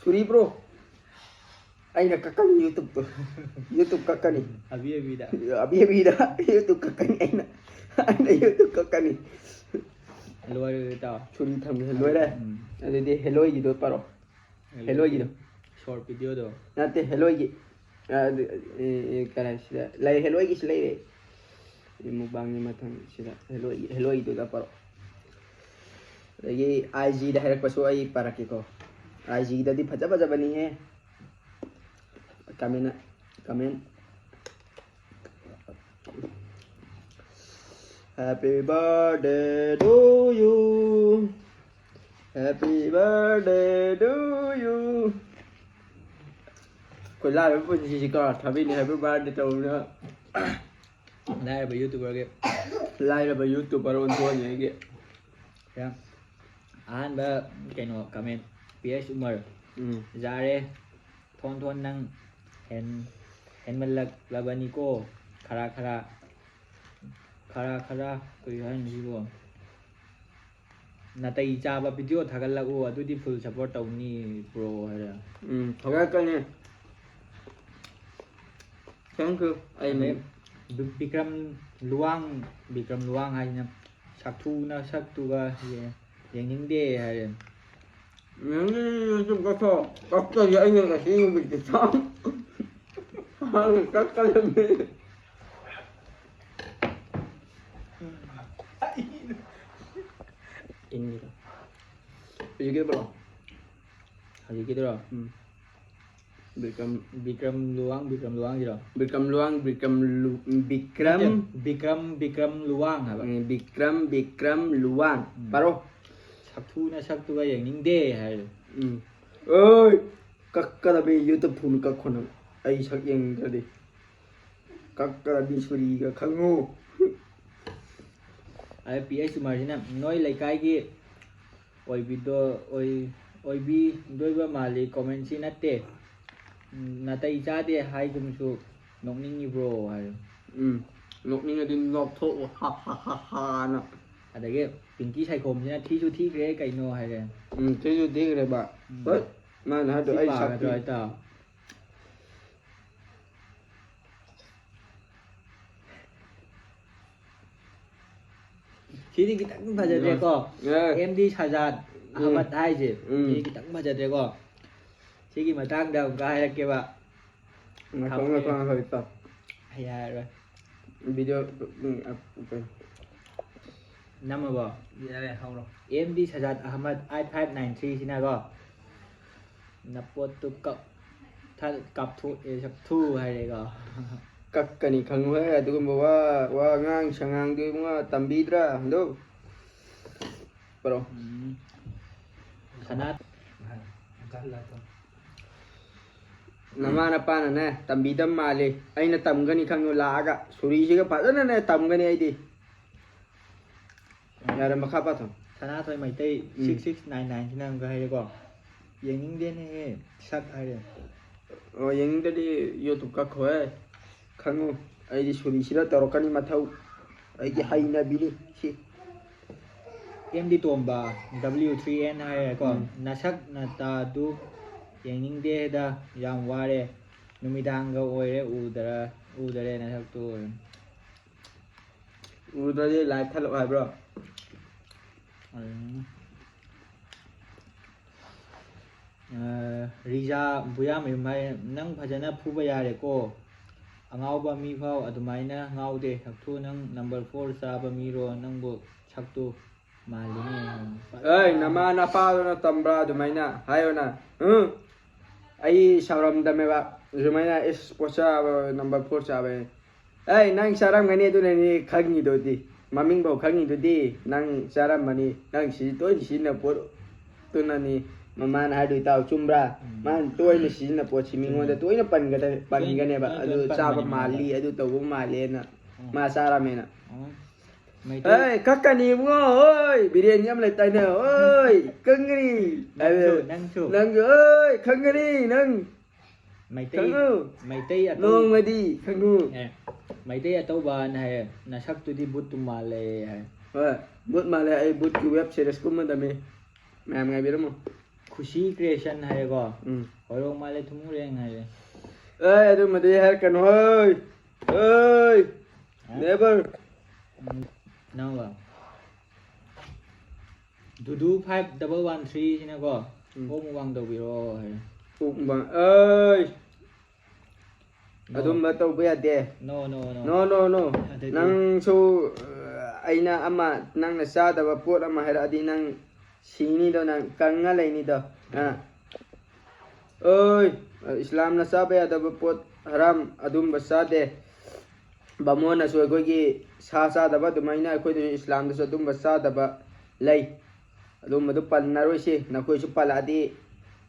ꯁꯨꯔꯤ ꯄꯨꯔꯛꯑꯣ꯫ ꯑꯩꯅ ꯀꯛꯀꯅꯤ ꯌꯨꯇꯨꯕꯇꯣ, ꯌꯨꯇꯨꯕ ꯀꯛꯀꯅꯤ꯫ ꯑꯕꯤ ꯑꯕꯤꯗ꯫ ꯑꯕꯤ ꯑꯕꯤꯗ ꯌꯨꯇꯨꯕ ꯀꯛꯀꯅꯤ ꯑꯩꯅ, ꯑꯩꯅ ꯌꯨꯇꯨꯕ ꯀꯛꯀꯅꯤ꯫ ꯂꯣꯏꯔꯦ ꯏꯇꯥꯎ꯫ ꯁꯨꯔꯤ ꯊꯝꯈ꯭ꯔꯦ, ꯂꯣꯏꯔꯦ꯫ ꯎꯝ꯫ ꯑꯗꯨꯗꯤ ꯍꯦꯂꯣꯏꯒꯤꯗꯣ ꯄꯥꯔꯣ꯫ ꯍꯦꯂꯣꯏꯒꯤꯗꯣ꯫ ꯁꯣꯔꯠ ꯚꯤꯗꯤꯑꯣꯗꯣ꯫ ꯅꯠꯇꯦ, ꯍꯦꯂꯣꯏꯒꯤ꯫ ꯑ, ꯑꯗꯨ, ꯑꯦ, ꯑꯦ, ꯀꯔꯥꯏ ꯁꯤꯗ ꯂꯩ, ꯍꯦꯂꯣꯏꯒꯤꯁꯨ ꯂꯩꯔꯦ꯫ ꯁꯤ ꯃꯨꯛꯕꯥꯡꯒꯤ ꯃꯊꯪ ꯁꯤꯗ ꯍꯦꯂꯣꯏꯒꯤ, ꯍꯦꯂꯣꯏꯒꯤꯗꯨꯗ ꯄꯥꯔꯣ꯫ ꯑꯗꯒꯤ ꯑꯥꯏ ꯖꯤꯗ ꯍꯥꯏꯔꯛꯄꯁꯨ ꯑꯩ ꯄꯥꯔꯛꯀꯦꯀꯣ꯫ ꯑꯥꯏ ꯖꯤꯗꯗꯤ ꯐꯖ ꯐꯖꯕꯅꯤꯍꯦ꯫ ꯀꯃꯦꯟ, ꯀꯃꯦꯟ꯫ Happy birthday to you. Happy birthday to you. ꯑꯩꯈꯣꯏ ꯂꯥꯏꯔꯕ ꯄꯨꯟꯁꯤꯁꯤꯀꯣ, ꯊꯥꯕꯤꯅꯤ ꯍꯥꯏꯕ ꯕꯥꯔꯗꯦ ꯇꯧꯗꯅ꯫ ꯂꯥꯏꯔꯕ ꯌꯨꯇꯨꯕꯔꯒꯤ꯫ ꯂꯥꯏꯔꯕ ꯌꯨꯇꯨꯕꯔ ꯑꯣꯟꯊꯣꯛꯑꯅꯤ ꯑꯩꯒꯤ꯫ ꯌꯥꯝ ꯑꯍꯥꯟꯕ ꯀꯩꯅꯣ ꯀꯃꯦꯟ, ꯄꯤ ꯑꯦꯁ ꯎꯃꯔ꯫ ꯎꯝ꯫ ꯌꯥꯔꯦ, ꯊꯣꯟ ꯊꯣꯟ ꯅꯪ ꯍꯦꯟ ꯍꯦꯟꯃꯜꯂꯛꯂꯕꯅꯤꯀꯣ꯫ ꯈꯔ ꯈꯔ ꯈꯔ ꯈꯔ ꯀꯔꯤ ꯍꯥꯏꯅꯣ ꯁꯤꯕꯣ? ꯅꯥꯇꯩ ꯆꯥꯕ ꯚꯤꯗꯤꯑꯣ ꯊꯥꯒꯠꯂꯛꯎ, ꯑꯗꯨꯗꯤ ꯐꯨꯜ ꯁꯞꯄꯣꯔꯠ ꯇꯧꯅꯤ ꯕ꯭ꯔꯣ ꯍꯥꯏꯔ꯫ ꯎꯝ, ꯊꯥꯒꯠꯂꯛꯀꯅꯤ꯫ Thank you꯫ ꯑꯩ ꯑꯗꯩ ꯕꯤ- ꯕꯤꯀ꯭ꯔꯝ ꯂꯨꯋꯥꯡ, ꯕꯤꯀ꯭ꯔꯝ ꯂꯨꯋꯥꯡ ꯍꯥꯏꯁꯤꯅ ꯁꯥꯛꯊꯨ ꯅꯁꯛꯇꯨꯒ ꯌꯦ- ꯌꯦꯡꯅꯤꯡꯗꯦ ꯍꯥꯏꯔꯦ꯫ ꯅꯪꯒꯤ ꯌꯨꯇꯨꯕ ꯀꯛꯊꯣꯛ꯫ ꯀꯛꯇ꯭ꯔꯗꯤ ꯑꯩꯅ ꯉꯁꯤ ꯅꯨꯃꯤꯠꯇꯤ ꯆꯥꯝ-, ꯀꯛꯀꯗꯕꯅꯤ꯫ ꯏꯟꯒꯤꯗꯣ꯫ ꯍꯧꯖꯤꯛꯀꯤꯗꯣ ꯄꯨꯔꯛꯑꯣ꯫ ꯍꯧꯖꯤꯛꯀꯤꯗꯨꯔꯣ? ꯎꯝ꯫ ꯕꯤꯀ꯭ꯔꯝ꯫ ꯕꯤꯀ꯭ꯔꯝ ꯂꯨꯋꯥꯡ, ꯕꯤꯀ꯭ꯔꯝ ꯂꯨꯋꯥꯡꯒꯤꯔꯣ? ꯕꯤꯀ꯭ꯔꯝ ꯂꯨꯋꯥꯡ, ꯕꯤꯀ꯭ꯔꯝ, ꯕꯤꯀ꯭ꯔꯝ꯫ ꯅꯠꯇꯦ, ꯕꯤꯀ꯭ꯔꯝ, ꯕꯤꯀ꯭ꯔꯝ ꯂꯨꯋꯥꯡ ꯍꯥꯏꯕ꯫ ꯎꯝ, ꯕꯤꯀ꯭ꯔꯝ, ꯕꯤꯀ꯭ꯔꯝ ꯂꯨꯋꯥꯡ꯫ ꯎꯝ꯫ ꯄꯥꯔꯣ꯫ ꯁꯛꯊꯨ ꯅꯁꯛꯇꯨꯒ ꯌꯦꯡꯅꯤꯡꯗꯦ ꯍꯥꯏꯔꯦ꯫ ꯎꯝ꯫ ꯑꯣꯏ! ꯀꯛꯀꯗꯕꯤ ꯌꯨꯇꯨꯕ ꯊꯨꯅ ꯀꯛꯈꯣ ꯅꯪ꯫ ꯑꯩ ꯁꯛ ꯌꯦꯡꯅꯤꯡꯗ꯭ꯔꯗꯤ꯫ ꯀꯛꯀꯗꯕꯤ ꯁꯨꯔꯤꯒ ꯈꯪꯉꯨ꯫ ꯑꯗ ꯄꯤ ꯑꯩꯆ ꯀꯨꯃꯥꯔꯁꯤꯅ ꯅꯣꯏ ꯂꯩꯀꯥꯏꯒꯤ ꯑꯣꯏꯕꯤꯗꯣ ꯑꯣꯏ-, ꯑꯣꯏꯕꯤꯗꯣꯏꯕ ꯃꯥꯜꯂꯤ꯫ ꯀꯣꯃꯦꯟꯁꯤ ꯅꯠꯇꯦ꯫ ꯎꯝ, ꯅꯥꯇꯩ ꯆꯥꯗꯦ ꯍꯥꯏꯒꯨꯝꯁꯨ ꯅꯣꯛꯅꯤꯡꯉꯤꯕ꯭ꯔꯣ ꯍꯥꯏ꯫ ꯎꯝ, ꯅꯣꯛꯅꯤꯡꯉꯗꯤ ꯅꯣꯛꯊꯣꯛꯎ, ꯍꯥ ꯍꯥ ꯍꯥ ꯍꯥꯅ꯫ ꯑꯗꯒꯤ ꯄꯤꯡꯀꯤ ꯁꯥꯏꯈꯣꯝꯁꯤꯅ ꯊꯤꯁꯨ ꯊꯤꯈ꯭ꯔꯦ ꯀꯩꯅꯣ ꯍꯥꯏꯔꯦ꯫ ꯎꯝ, ꯊꯤꯁꯨ ꯊꯤꯈ꯭ꯔꯦꯕ꯫ ꯎꯝ꯫ ꯍꯣꯏ, ꯃꯥꯅ ꯍꯥꯏꯗꯣ ꯁꯤ ꯑꯩ ꯄꯥꯒꯗ꯭ꯔꯣ ꯁꯛꯇꯤ꯫ ꯍꯥꯏꯇꯥ? ꯁꯤꯗꯤ ꯈꯤꯇꯪ ꯐꯖꯗ꯭ꯔꯦꯀꯣ꯫ ꯑꯦ꯫ ꯑꯦꯝ ꯗꯤ ꯁꯖꯥꯗ ꯎꯝ꯫ ꯑꯍꯃꯗ ꯍꯥꯏꯁꯦ꯫ ꯎꯝ꯫ ꯁꯤꯗꯤ ꯈꯤꯇꯪ ꯐꯖꯗ꯭ꯔꯦꯀꯣ꯫ ꯁꯤꯒꯤ ꯃꯇꯥꯡꯗ ꯑꯃꯨꯛꯀ ꯍꯥꯏꯔꯛꯀꯦꯕ꯫ ꯉꯥꯏꯈꯣ, ꯊꯝꯃꯦ꯫ ꯉꯥꯏꯈꯣ, ꯉꯥꯏꯈꯣ, ꯏꯇꯥꯎ꯫ ꯑꯩ ꯍꯥꯏꯔꯔꯣꯏ꯫ ꯚꯤꯗꯤꯑꯣ, ꯎꯝ, ꯑ, ꯀꯩ-, ꯅꯝꯃꯕꯣ? ꯌꯥꯔꯦ, ꯍꯧꯔꯣ꯫ M D Sajad Ahmad eight five nine three ꯁꯤꯅꯀꯣ, ꯅꯄꯣꯠꯇꯨ ꯀꯞ-, ꯊ-, ꯀꯥꯞꯊꯣꯛꯑꯦ ꯁꯛꯊꯨ ꯍꯥꯏꯔꯦꯀꯣ꯫ ꯀꯛꯀꯅꯤ ꯈꯪꯉꯨꯍꯦ ꯑꯗꯨꯒꯨꯝꯕ ꯋꯥ, ꯋꯥꯉꯥꯡ ꯁꯉꯥꯡꯗꯨ ꯏꯕꯨꯡꯉꯣ ꯇꯝꯕꯤꯗ꯭ꯔꯥ? ꯑꯗꯨ ꯄꯔꯣ꯫ ꯎꯝ꯫ ꯁꯅꯥ ꯍꯜꯂꯣ꯫ ꯅꯃꯥ ꯅꯄꯥꯅꯅꯦ ꯇꯝꯕꯤꯗꯕ ꯃꯥꯜꯂꯤ꯫ ꯑꯩꯅ ꯇꯝꯒꯅꯤ ꯈꯪꯉꯨ ꯂꯥꯛꯑꯒ ꯁꯨꯔꯤꯁꯤꯒ ꯐꯖꯅꯅꯦ ꯇꯝꯒꯅꯤ ꯑꯩꯗꯤ꯫ ꯌꯥꯔꯦ, ꯃꯈꯥ ꯄꯥꯊꯣ꯫ ꯁꯅꯥꯊꯣꯏ ꯃꯩꯇꯩ ꯎꯝ꯫ ꯁꯤꯛꯁ ꯁꯤꯛꯁ ꯅꯥꯏꯟ ꯅꯥꯏꯟ ꯁꯤꯅ ꯑꯃꯨꯛꯀ ꯍꯥꯏꯔꯦꯀꯣ, "ꯌꯦꯡꯅꯤꯡꯗꯦꯅꯦꯍꯦ ꯁꯛ" ꯍꯥꯏꯔꯦ꯫ ꯑꯣ, ꯌꯦꯡꯅꯤꯡꯗꯗꯤ YouTube ꯀꯛꯈꯣꯍꯦ꯫ ꯈꯪꯉꯨ, ꯑꯩꯗꯤ ꯁꯨꯔꯤꯁꯤꯗ ꯇꯧꯔꯛꯀꯅꯤ ꯃꯊꯧ꯫ ꯑꯩꯒꯤ ꯍꯩꯅꯕꯤꯅꯤ ꯁꯤ꯫ M D Tomba W three N ꯍꯥꯏꯔꯦꯀꯣ, ꯎꯝ꯫ "ꯅꯁꯛ ꯅꯇꯥꯗꯨ ꯌꯦꯡꯅꯤꯡꯗꯦꯗ, ꯌꯥꯝ ꯋꯥꯔꯦ, ꯅꯨꯃꯤꯗꯥꯡꯒ ꯑꯣꯏꯔꯦ ꯎꯗꯔ-, ꯎꯗꯔꯦ ꯅꯁꯛꯇꯨ" ꯑꯣꯏꯔꯦ꯫ ꯎꯗ꯭ꯔꯗꯤ ꯂꯥꯏꯚ ꯊꯥꯂꯛꯑꯣ ꯍꯥꯏꯕ꯭ꯔꯣ? ꯎꯝ꯫ ꯑ, ꯔꯤꯖꯥ ꯕꯨꯌꯥꯃꯌꯨꯝ ꯍꯥꯏ, "ꯅꯪ ꯐꯖꯅ ꯐꯨꯕ ꯌꯥꯔꯦꯀꯣ, ꯑꯉꯥꯎꯕ ꯃꯤꯐꯥꯎ ꯑꯗꯨꯃꯥꯏꯅ ꯉꯥꯎꯗꯦ, ꯁꯛꯊꯨ ꯅꯪ ꯅꯝꯕꯔ ꯐꯣꯔ ꯆꯥꯕ ꯃꯤꯔꯣ, ꯅꯪꯕꯨ ꯁꯛꯇꯨ ꯃꯥꯜꯂꯤꯅꯦ"꯫ ꯑꯩ ꯅꯃꯥ ꯅꯄꯥꯗꯨꯅ ꯇꯝꯕ꯭ꯔꯥ ꯑꯗꯨꯃꯥꯏꯅ ꯍꯥꯏꯌꯣꯅ? ꯎꯝ? ꯑꯩ ꯁꯥꯎꯔꯝꯗꯃꯦꯕ ꯑꯗꯨꯃꯥꯏꯅ, ꯏꯁ, ꯄꯣꯠ ꯆꯥꯕ ꯅꯝꯕꯔ ꯐꯣꯔ ꯆꯥꯕ꯫ ꯑꯩ ꯅꯪ ꯆꯥꯔꯝꯒꯅꯤ ꯑꯗꯨꯅꯅꯤ ꯈꯪꯉꯤꯗꯨꯗꯤ, ꯃꯃꯤꯡꯐꯥꯎ ꯈꯪꯉꯤꯗꯨꯗꯤ ꯅꯪ ꯆꯥꯔꯝꯃꯅꯤ꯫ ꯅꯪ ꯁꯤ ꯇꯣꯏꯅ ꯁꯤꯖꯤꯟꯅꯕ ꯄꯣꯠꯇꯨꯅꯅꯤ꯫ ꯃꯃꯥꯅ ꯍꯥꯏꯗꯣ ꯏꯇꯥꯎ ꯆꯨꯝꯕ꯭ꯔꯥ? ꯎꯝ꯫ ꯃꯥꯅ ꯇꯣꯏꯅ ꯁꯤꯖꯤꯟꯅꯕ ꯄꯣꯠꯁꯤ ꯃꯤꯉꯣꯟꯗ ꯇꯣꯏꯅ ꯄꯟꯒꯗ-, ꯄꯟꯒꯅꯦꯕ꯫ ꯇꯣꯏꯅ ꯑꯗꯨ ꯇꯣꯏꯅ ꯆꯥꯕ ꯄꯟꯕꯅꯤ ꯃꯥꯜꯂꯤ, ꯃꯥꯅ꯫ ꯑꯗꯨ ꯇꯧꯕ ꯃꯥꯜꯂꯦꯅ ꯎꯝ꯫ ꯃꯥ ꯆꯥꯔꯝꯃꯦꯅ꯫ ꯎꯝ꯫ ꯃꯩꯇꯩ ꯑꯦ, ꯀꯛꯀꯅꯤ ꯏꯕꯨꯡꯉꯣ, ꯍꯣꯏ, ꯕꯤꯔꯦꯟꯒꯤ ꯑꯃ ꯂꯩꯇꯥꯏꯅꯦ, ꯍꯣꯏ, ꯀꯪꯒꯅꯤ ꯅꯪꯁꯨ, ꯍꯥꯏꯕ꯫ ꯅꯪꯁꯨ꯫ ꯅꯪꯁꯨ, ꯍꯣꯏ, ꯈꯪꯒꯅꯤ ꯅꯪ꯫ ꯃꯩꯇꯩ, ꯈꯪꯉꯨ꯫ ꯃꯩꯇꯩ ꯑꯇꯧ-, ꯅꯣꯡꯃꯗꯤ ꯈꯪꯉꯨ꯫ ꯑꯦ, ꯃꯩꯇꯩ ꯑꯇꯧꯕꯅ ꯍꯥꯏꯌꯦ, "ꯅꯁꯛꯇꯨꯗꯤ ꯕꯨꯠꯇꯨ ꯃꯥꯜꯂꯦ" ꯍꯥꯏ꯫ ꯍꯣꯏ, ꯕꯨꯠ ꯃꯥꯜꯂꯦ, ꯑꯩ ꯕꯨꯠꯀꯤ ꯋꯦꯕ ꯁꯤꯔꯤꯁꯀꯨꯝꯕ ꯅꯝꯃꯤ꯫ ꯃꯌꯥꯝ ꯉꯥꯏꯕꯤꯔꯝꯃꯣ꯫ ꯈꯨꯁꯤ ꯀ꯭ꯔꯤꯌꯦꯁꯟ ꯍꯥꯏꯌꯦꯀꯣ꯫ ꯎꯝ꯫ ꯍꯣꯏꯔꯣꯡ ꯃꯥꯜꯂꯦ ꯊꯨꯝꯃꯨꯔꯦꯡ ꯍꯥꯏꯌꯦ꯫ ꯑꯦ, ꯑꯗꯨꯃꯗꯤ ꯍꯥꯏꯔꯛꯀꯅꯨ, ꯍꯣꯏ꯫ ꯍꯣꯏ꯫ ꯍꯥ? Never꯫ ꯎꯝ, ꯅꯪꯂꯣ? ꯗꯨꯗꯨ five double one three ꯁꯤꯅꯀꯣ, ꯎꯝ꯫ ꯑꯣꯛ ꯃꯨꯛꯕꯥꯡ ꯇꯧꯕꯤꯔꯣ ꯍꯥꯏ꯫ ꯑꯣꯛ ꯃꯨꯛꯕꯥꯡ, ꯑꯩ! No꯫ ꯑꯗꯨꯝꯕ ꯇꯧꯕ ꯌꯥꯗꯦ꯫ No, no, no꯫ No, no, no꯫ ꯑꯗꯨꯗꯤ ꯅꯪꯁꯨ, ꯑ, ꯑꯩꯅ ꯑꯃ, ꯅꯪꯅ ꯆꯥꯗꯕ ꯄꯣꯠ ꯑꯃ ꯍꯥꯏꯔꯛꯑꯗꯤ ꯅꯪ ꯁꯤꯅꯤꯗꯣ, ꯅꯪ ꯀꯪꯉ ꯂꯩꯅꯤꯗꯣ꯫ ꯑ꯫ ꯑꯣꯏ, ꯏꯁꯂꯥꯝꯅ ꯆꯥꯕ ꯌꯥꯗꯕ ꯄꯣꯠ ꯍꯔꯥꯝ ꯑꯗꯨꯝꯕ ꯆꯥꯗꯦ꯫ ꯕꯥꯃꯣꯟꯅꯁꯨ ꯑꯩꯈꯣꯏꯒꯤ ꯁꯥ ꯆꯥꯗꯕ ꯑꯗꯨꯃꯥꯏꯅ ꯑꯩꯈꯣꯏꯗꯁꯨ ꯏꯁꯂꯥꯝꯗꯁꯨ ꯑꯗꯨꯝꯕ ꯆꯥꯗꯕ ꯂꯩ꯫ ꯑꯗꯨꯝꯕꯗꯨ ꯄꯟꯅꯔꯣꯏꯁꯤ꯫ ꯅꯈꯣꯏꯁꯨ ꯄꯜꯂꯛꯑꯗꯤ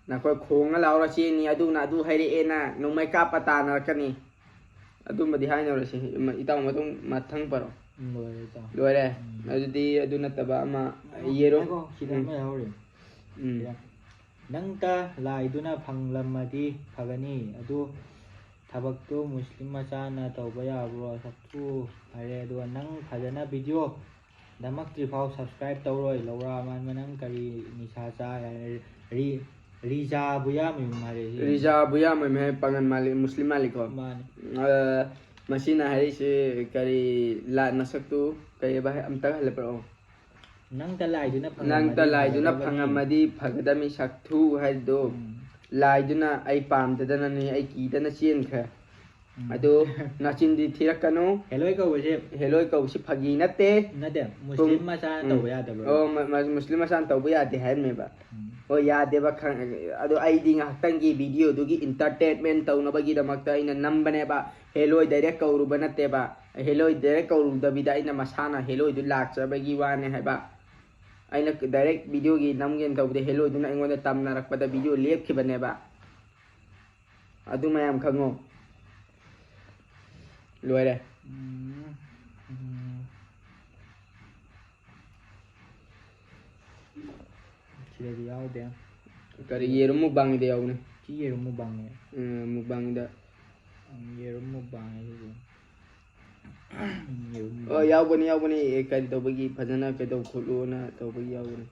ꯅꯈꯣꯏ ꯈꯣꯡꯉ ꯂꯥꯎꯔ ꯆꯦꯟꯅꯤ, ꯑꯗꯨꯅ ꯑꯗꯨ ꯍꯥꯏꯔꯛꯑꯦꯅ ꯅꯣꯡꯃꯩ ꯀꯥꯞꯄ ꯇꯥꯟꯅꯔꯛꯀꯅꯤ꯫ ꯑꯗꯨꯝꯕꯗꯤ ꯍꯥꯏꯅꯔꯣꯏꯁꯤ꯫ ꯏꯃ-, ꯏꯇꯥꯎ ꯃꯇꯨꯡ ꯃꯊꯪ ꯄꯔꯛꯑꯣ꯫ ꯎꯝ, ꯂꯣꯏꯔꯦ, ꯏꯇꯥꯎ꯫ ꯂꯣꯏꯔꯦ? ꯎꯝ꯫ ꯑꯗꯨꯗꯤ ꯑꯗꯨ ꯅꯠꯇꯕ ꯑꯃ ꯉꯥꯏꯈꯣ, ꯌꯦꯔꯨꯝ꯫ ꯉꯥꯏꯈꯣ, ꯁꯤꯗ ꯎꯝ꯫ ꯑꯃ ꯌꯥꯎꯔꯤ꯫ ꯎꯝ꯫ ꯁꯤꯗ꯫ ꯅꯪꯇ ꯂꯥꯏꯗꯨꯅ ꯐꯪꯂꯝꯃꯗꯤ ꯐꯒꯅꯤ꯫ ꯑꯗꯨ ꯊꯕꯛꯇꯨ ꯃꯨꯁꯂꯤꯝ ꯃꯆꯥꯅ ꯇꯧꯕ ꯌꯥꯕ꯭ꯔꯣ? ꯁꯛꯊꯨ ꯍꯥꯏꯔꯦ꯫ ꯑꯗꯨꯒ ꯅꯪ ꯐꯖꯅ ꯚꯤꯗꯤꯑꯣ ꯅꯝꯃꯛꯇ꯭ꯔꯤꯐꯥꯎ subscribe ꯇꯧꯔꯣꯏ꯫ ꯂꯧꯔꯥ ꯃꯥꯟꯕ ꯅꯪ ꯀꯔꯤ ꯅꯤꯁꯥ ꯆꯥꯏ ꯍꯥꯏꯔꯦ꯫ ꯔꯤ-, ꯔꯤꯖꯥ ꯕꯨꯌꯥꯃꯌꯨꯝ ꯍꯥꯏꯔꯦ ꯁꯤ꯫ ꯔꯤꯖꯥ ꯕꯨꯌꯥꯃꯌꯨꯝ ꯍꯥꯏ ꯄꯥꯉꯟ ꯃꯥꯜꯂꯤ, ꯃꯨꯁꯂꯤꯝ ꯃꯥꯜꯂꯤꯀꯣ꯫ ꯃꯥꯅꯤ꯫ ꯑ, ꯃꯁꯤꯅ ꯍꯥꯏꯔꯤꯁꯦ ꯀꯔꯤ ꯂꯥ-, ꯅꯁꯛꯇꯨ ꯀꯔꯤꯕ ꯍꯥꯏ-, ꯑꯝꯇ ꯍꯜꯂ ꯄꯨꯔꯛꯑꯣ꯫ ꯅꯪꯇ ꯂꯥꯏꯗꯨꯅ ꯅꯪꯇ ꯐꯪꯉꯝꯃꯗꯤ ꯂꯥꯏꯗꯨꯅ ꯐꯒꯗꯕꯅꯤ꯫ ꯐꯪꯉꯝꯃꯗꯤ ꯐꯒꯗꯕꯅꯤ ꯁꯛꯊꯨ ꯍꯥꯏꯗꯣ꯫ ꯎꯝ꯫ ꯂꯥꯏꯗꯨꯅ ꯑꯩ ꯄꯥꯝꯗꯗꯅꯅꯤ, ꯑꯩ ꯀꯤꯗꯅ ꯆꯦꯟꯈ꯭ꯔꯦ꯫ ꯎꯝ꯫ ꯑꯗꯨ ꯅꯆꯤꯟꯗꯤ ꯊꯤꯔꯛꯀꯅꯨ꯫ ꯍꯦꯂꯣꯏ ꯀꯧꯕꯁꯦ ꯍꯦꯂꯣꯏ ꯀꯧꯕꯁꯤ ꯐꯥꯒꯤ ꯅꯠꯇꯦ꯫ ꯅꯠꯇꯦ, ꯄꯨꯡ-, ꯃꯨꯁꯂꯤꯝ ꯃꯆꯥꯅ ꯎꯝ꯫ ꯇꯧꯕ ꯌꯥꯗꯕ꯭ꯔꯣ? ꯑꯣ, ꯃ-, ꯃ-, ꯃꯨꯁꯂꯤꯝ ꯃꯆꯥꯅ ꯇꯧꯕ ꯌꯥꯗꯦ ꯍꯥꯏꯔꯝꯃꯦꯕ꯫ ꯎꯝ꯫ ꯍꯣꯏ, ꯌꯥꯗꯦꯕ ꯈꯪ-, ꯑꯗꯣ ꯑꯩꯗꯤ ꯉꯥꯏꯍꯥꯛꯇꯪꯒꯤ ꯚꯤꯗꯤꯑꯣꯗꯨꯒꯤ entertainment ꯇꯧꯅꯕꯒꯤꯗꯃꯛꯇ ꯑꯩꯅ ꯅꯝꯕꯅꯦꯕ꯫ ꯍꯦꯂꯣꯏ direct ꯀꯧꯔꯨꯕ ꯅꯠꯇꯦꯕ꯫ ꯍꯦꯂꯣꯏ direct ꯀꯧꯔꯨꯗꯕꯤꯗ ꯑꯩꯅ ꯃꯁꯥꯅ ꯍꯦꯂꯣꯏꯗꯨ ꯂꯥꯛꯆꯕꯒꯤ ꯋꯥꯅꯦ ꯍꯥꯏꯕ꯫ ꯑꯩꯅ direct ꯚꯤꯗꯤꯑꯣꯒꯤ ꯅꯝꯒꯦꯅ ꯇꯧꯕꯗ ꯍꯦꯂꯣꯏꯗꯨꯅ ꯑꯩꯉꯣꯟꯗ ꯇꯝꯅꯔꯛꯄꯗ ꯚꯤꯗꯤꯑꯣ ꯂꯦꯞꯈꯤꯕꯅꯦꯕ꯫ ꯑꯗꯨ ꯃꯌꯥꯝ ꯈꯪꯉꯣ꯫ ꯂꯣꯏꯔꯦ꯫ ꯎꯝ, ꯎꯝ꯫ ꯁꯤꯗꯗꯤ ꯌꯥꯎꯗꯦ꯫ ꯀꯔꯤ ꯌꯦꯔꯨꯝ ꯃꯨꯛꯕꯥꯡꯒꯤꯗ ꯌꯥꯎꯕꯅꯦ꯫ ꯁꯤ ꯌꯦꯔꯨꯝ ꯃꯨꯛꯕꯥꯡꯅꯦ꯫ ꯎꯝ, ꯃꯨꯛꯕꯥꯡꯒꯤꯗ꯫ ꯎꯝ, ꯌꯦꯔꯨꯝ ꯃꯨꯛꯕꯥꯡꯅꯦ ꯁꯤꯁꯦ꯫ ꯌꯦꯔꯨꯝ ꯑꯣ, ꯌꯥꯎꯕꯅꯤ, ꯌꯥꯎꯕꯅꯤ꯫ ꯑꯦ, ꯀꯔꯤ ꯇꯧꯕꯒꯤ, ꯐꯖꯅ ꯀꯩꯗꯧ ꯈꯣꯠꯂꯨꯅ ꯇꯧꯕꯒꯤ ꯌꯥꯎꯕꯅꯤ꯫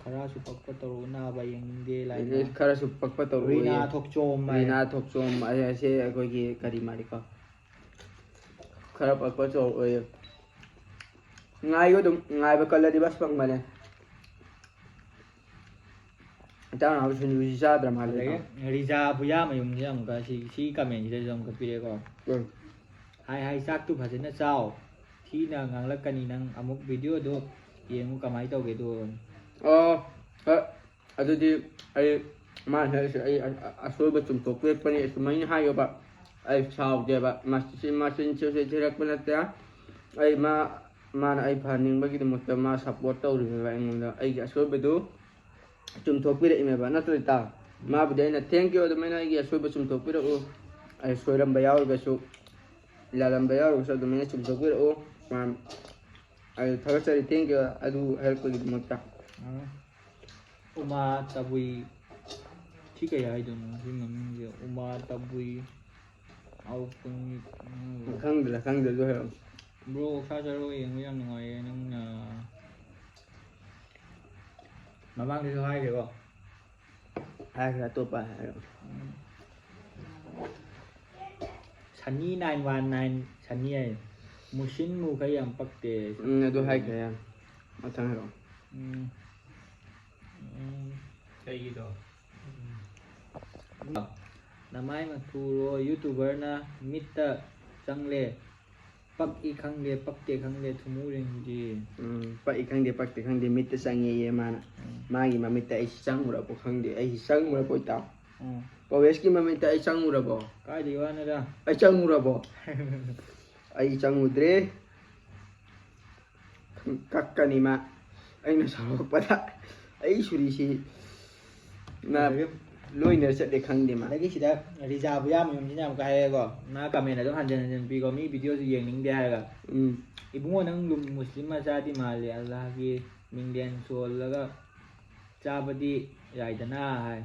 ꯈꯔꯁꯨ ꯄꯛꯄ ꯇꯧꯔꯛꯎ, ꯅꯥꯕ ꯌꯦꯡꯅꯤꯡꯗꯦ ꯂꯥꯏꯅ꯫ ꯑꯦ, ꯈꯔꯁꯨ ꯄꯛꯄ ꯇꯧꯔꯛꯎ, ꯔꯤꯅꯥ ꯑꯦ꯫ ꯊꯣꯛꯆꯣꯝ ꯍꯥꯏ꯫ ꯔꯤꯅꯥ ꯊꯣꯛꯆꯣꯝ, ꯑꯩ ꯑꯁꯦ ꯑꯩꯈꯣꯏꯒꯤ ꯀꯔꯤ ꯃꯥꯜꯂꯤꯀꯣ? ꯈꯔ ꯄꯛꯄ ꯇꯧꯔꯛꯑꯣꯌꯦ꯫ ꯉꯥꯏꯌꯨ ꯑꯗꯨꯝ, ꯉꯥꯏꯕ ꯀꯜꯂꯗꯤ ꯕꯁ ꯐꯪꯕꯅꯦ꯫ ꯏꯇꯥꯎ ꯅꯥꯎ ꯁꯤꯡꯖꯨꯁꯤ ꯆꯥꯗ꯭ꯔ ꯃꯥꯜꯂꯦ, ꯑꯗꯒꯤ ꯏꯇꯥꯎ꯫ ꯔꯤꯖꯥ ꯕꯨꯌꯥꯃꯌꯨꯝꯁꯦ ꯑꯃꯨꯛꯀ ꯁꯤ, ꯁꯤ comment ꯁꯤꯗꯁꯨ ꯑꯃꯨꯛꯀ ꯄꯤꯔꯛꯑꯦꯀꯣ꯫ ꯎꯝ꯫ ꯍꯥꯏ ꯍꯥꯏ, ꯆꯥꯛꯇꯨ ꯐꯖꯅ ꯆꯥꯎ꯫ ꯊꯤꯅ ꯉꯥꯡꯂꯛꯀꯅꯤ ꯅꯪ꯫ ꯑꯃꯨꯛ video ꯗꯨ ꯌꯦꯡꯉꯨ ꯀꯃꯥꯏꯅ ꯇꯧꯒꯦꯗꯣ꯫ ꯑꯣ, ꯍꯣꯏ꯫ ꯑꯗꯨꯗꯤ ꯑꯩ, ꯃꯥꯅ ꯍꯥꯏꯔꯤꯁꯦ ꯑꯩ ꯑ-, ꯑ-, ꯑꯁꯣꯏꯕ ꯆꯨꯝꯊꯣꯛꯄꯤꯔꯛꯄꯅꯤ, ꯑꯁꯨꯃꯥꯏꯅ ꯍꯥꯏꯌꯣꯕ꯫ ꯑꯩ ꯁꯥꯎꯗꯦꯕ꯫ ꯃꯆꯤꯟ, ꯃꯆꯤꯟ ꯊꯤꯔꯛꯄ ꯅꯠꯇꯦ꯫ ꯑꯩ ꯃꯥ, ꯃꯥꯅ ꯑꯩ ꯐꯍꯟꯅꯤꯡꯕꯒꯤꯗꯃꯛꯇ ꯃꯥ support ꯇꯧꯔꯤꯕꯅꯦꯕ ꯑꯩꯉꯣꯟꯗ꯫ ꯑꯩꯒꯤ ꯑꯁꯣꯏꯕꯗꯨ ꯆꯨꯝꯊꯣꯛꯄꯤꯔꯛꯏꯅꯦꯕ, ꯅꯠꯇ꯭ꯔꯣ ꯏꯇꯥꯎ? ꯃꯥꯕꯨꯗꯤ ꯑꯩꯅ "Thank you, ꯑꯗꯨꯃꯥꯏꯅ ꯑꯩꯒꯤ ꯑꯁꯣꯏꯕ ꯆꯨꯝꯊꯣꯛꯄꯤꯔꯛꯎ, ꯑꯩ ꯁꯣꯏꯔꯝꯕ ꯌꯥꯎꯔꯒꯁꯨ, ꯂꯥꯜꯂꯝꯕ ꯌꯥꯎꯔꯒꯁꯨ ꯑꯗꯨꯃꯥꯏꯅ ꯆꯨꯝꯊꯣꯛꯄꯤꯔꯛꯎ" ꯃꯥ꯫ ꯑꯩ ꯊꯥꯒꯠꯆꯔꯤ, "Thank you" ꯑꯗꯨ ꯍꯥꯏꯔꯛꯄꯒꯤꯗꯃꯛꯇ꯫ ꯎꯝ꯫ ꯎꯃꯥ ꯇꯕꯨꯏ꯫ ꯁꯤ ꯀꯩ ꯍꯥꯏꯗꯣꯏꯅꯣ? ꯁꯤ ꯃꯃꯤꯡꯁꯦ ꯎꯃꯥ ꯇꯕꯨꯏ꯫ ꯑꯥꯎ ꯄꯨꯡ-, ꯎꯝ꯫ ꯈꯪꯗ꯭ꯔꯦ, ꯈꯪꯗ꯭ꯔꯦ, ꯑꯗꯨ ꯍꯥꯏꯔꯛꯑꯣ꯫ Bro, ꯑꯣꯛꯁꯥ ꯆꯥꯔꯣ, ꯌꯦꯡꯕ ꯌꯥꯝ ꯅꯨꯡꯉꯥꯏꯌꯦ ꯅꯪꯅ꯫ ꯃꯃꯥꯡꯗꯁꯨ ꯍꯥꯏꯈ꯭ꯔꯦꯀꯣ꯫ ꯍꯥꯏꯈ꯭ꯔꯦ, ꯑꯇꯣꯞꯄ ꯍꯥꯏꯔꯛꯑꯣ꯫ ꯎꯝ꯫ Sunny nine one nine, Sunny ꯍꯥꯏ꯫ ꯃꯨꯁꯤꯟ ꯃꯨꯈꯩ ꯌꯥꯝ ꯄꯛꯇꯦ꯫ ꯎꯝ, ꯑꯗꯨ ꯍꯥꯏꯈ꯭ꯔꯦ, ꯌꯥꯔꯦ꯫ ꯃꯊꯪ ꯍꯥꯏꯔꯛꯑꯣ꯫ ꯎꯝ꯫ ꯎꯝ꯫ ꯀꯩꯒꯤꯗꯣ? ꯅꯃꯥꯏ ꯃꯊꯨꯔꯣ, YouTuber ꯅ ꯃꯤꯠꯇ ꯆꯪꯂꯦ꯫ ꯄꯛꯏ ꯈꯪꯗꯦ, ꯄꯛꯇꯦ ꯈꯪꯗꯦ, ꯊꯨꯝꯃꯨ ꯔꯦꯡꯖꯤ꯫ ꯎꯝ, ꯄꯛꯏ ꯈꯪꯗꯦ, ꯄꯛꯇꯦ ꯈꯪꯗꯦ, ꯃꯤꯠꯇ ꯆꯪꯉꯦꯌꯦ ꯃꯥꯅ꯫ ꯎꯝ꯫ ꯃꯥꯒꯤ ꯃꯃꯤꯠꯇ ꯑꯩꯁꯤ ꯆꯪꯉꯨꯔꯕꯣ ꯈꯪꯗꯦ, ꯑꯩꯁꯤ ꯆꯪꯉꯨꯔꯕꯣ ꯏꯇꯥꯎ? ꯎꯝ꯫ ꯄꯋꯦꯁꯀꯤ ꯃꯃꯤꯠꯇ ꯑꯩ ꯆꯪꯉꯨꯔꯕꯣ? ꯀꯥꯏꯗꯩ ꯋꯥꯅꯣꯗ? ꯑꯩ ꯆꯪꯉꯨꯔꯕꯣ? ꯑꯩ ꯆꯪꯉꯨꯗ꯭ꯔꯦ꯫ ꯀꯛꯀꯅꯤ ꯃꯥ꯫ ꯑꯩꯅ ꯁꯥꯎꯔꯛꯄꯗ ꯑꯩ ꯁꯨꯔꯤꯁꯤ ꯅ ꯑꯗꯒꯤ ꯂꯣꯏꯅ ꯆꯠꯂꯦ ꯈꯪꯗꯦ ꯃꯥ꯫ ꯑꯗꯒꯤ ꯁꯤꯗ ꯔꯤꯖꯥ ꯕꯨꯌꯥꯃꯌꯨꯝꯁꯤꯅ ꯑꯃꯨꯛꯀ ꯍꯥꯏꯔꯦꯀꯣ, ꯃꯥ comment ꯑꯗꯨꯝ ꯍꯟꯖꯤꯟ ꯍꯟꯖꯤꯟ ꯄꯤꯀꯣ, ꯃꯤ video ꯁꯨ ꯌꯦꯡꯅꯤꯡꯗꯦ ꯍꯥꯏꯔꯒ꯫ ꯎꯝ꯫ ꯏꯕꯨꯡꯉꯣ, ꯅꯪ ꯂꯨꯝ-, ꯃꯨꯁꯂꯤꯝ ꯃꯆꯥꯗꯤ ꯃꯥꯜꯂꯦ, ꯑꯜꯂꯥꯍꯒꯤ ꯃꯤꯡꯂꯦꯟ ꯁꯣꯜꯂꯒ ꯆꯥꯕꯗꯤ ꯌꯥꯏꯗꯅ ꯍꯥꯏ꯫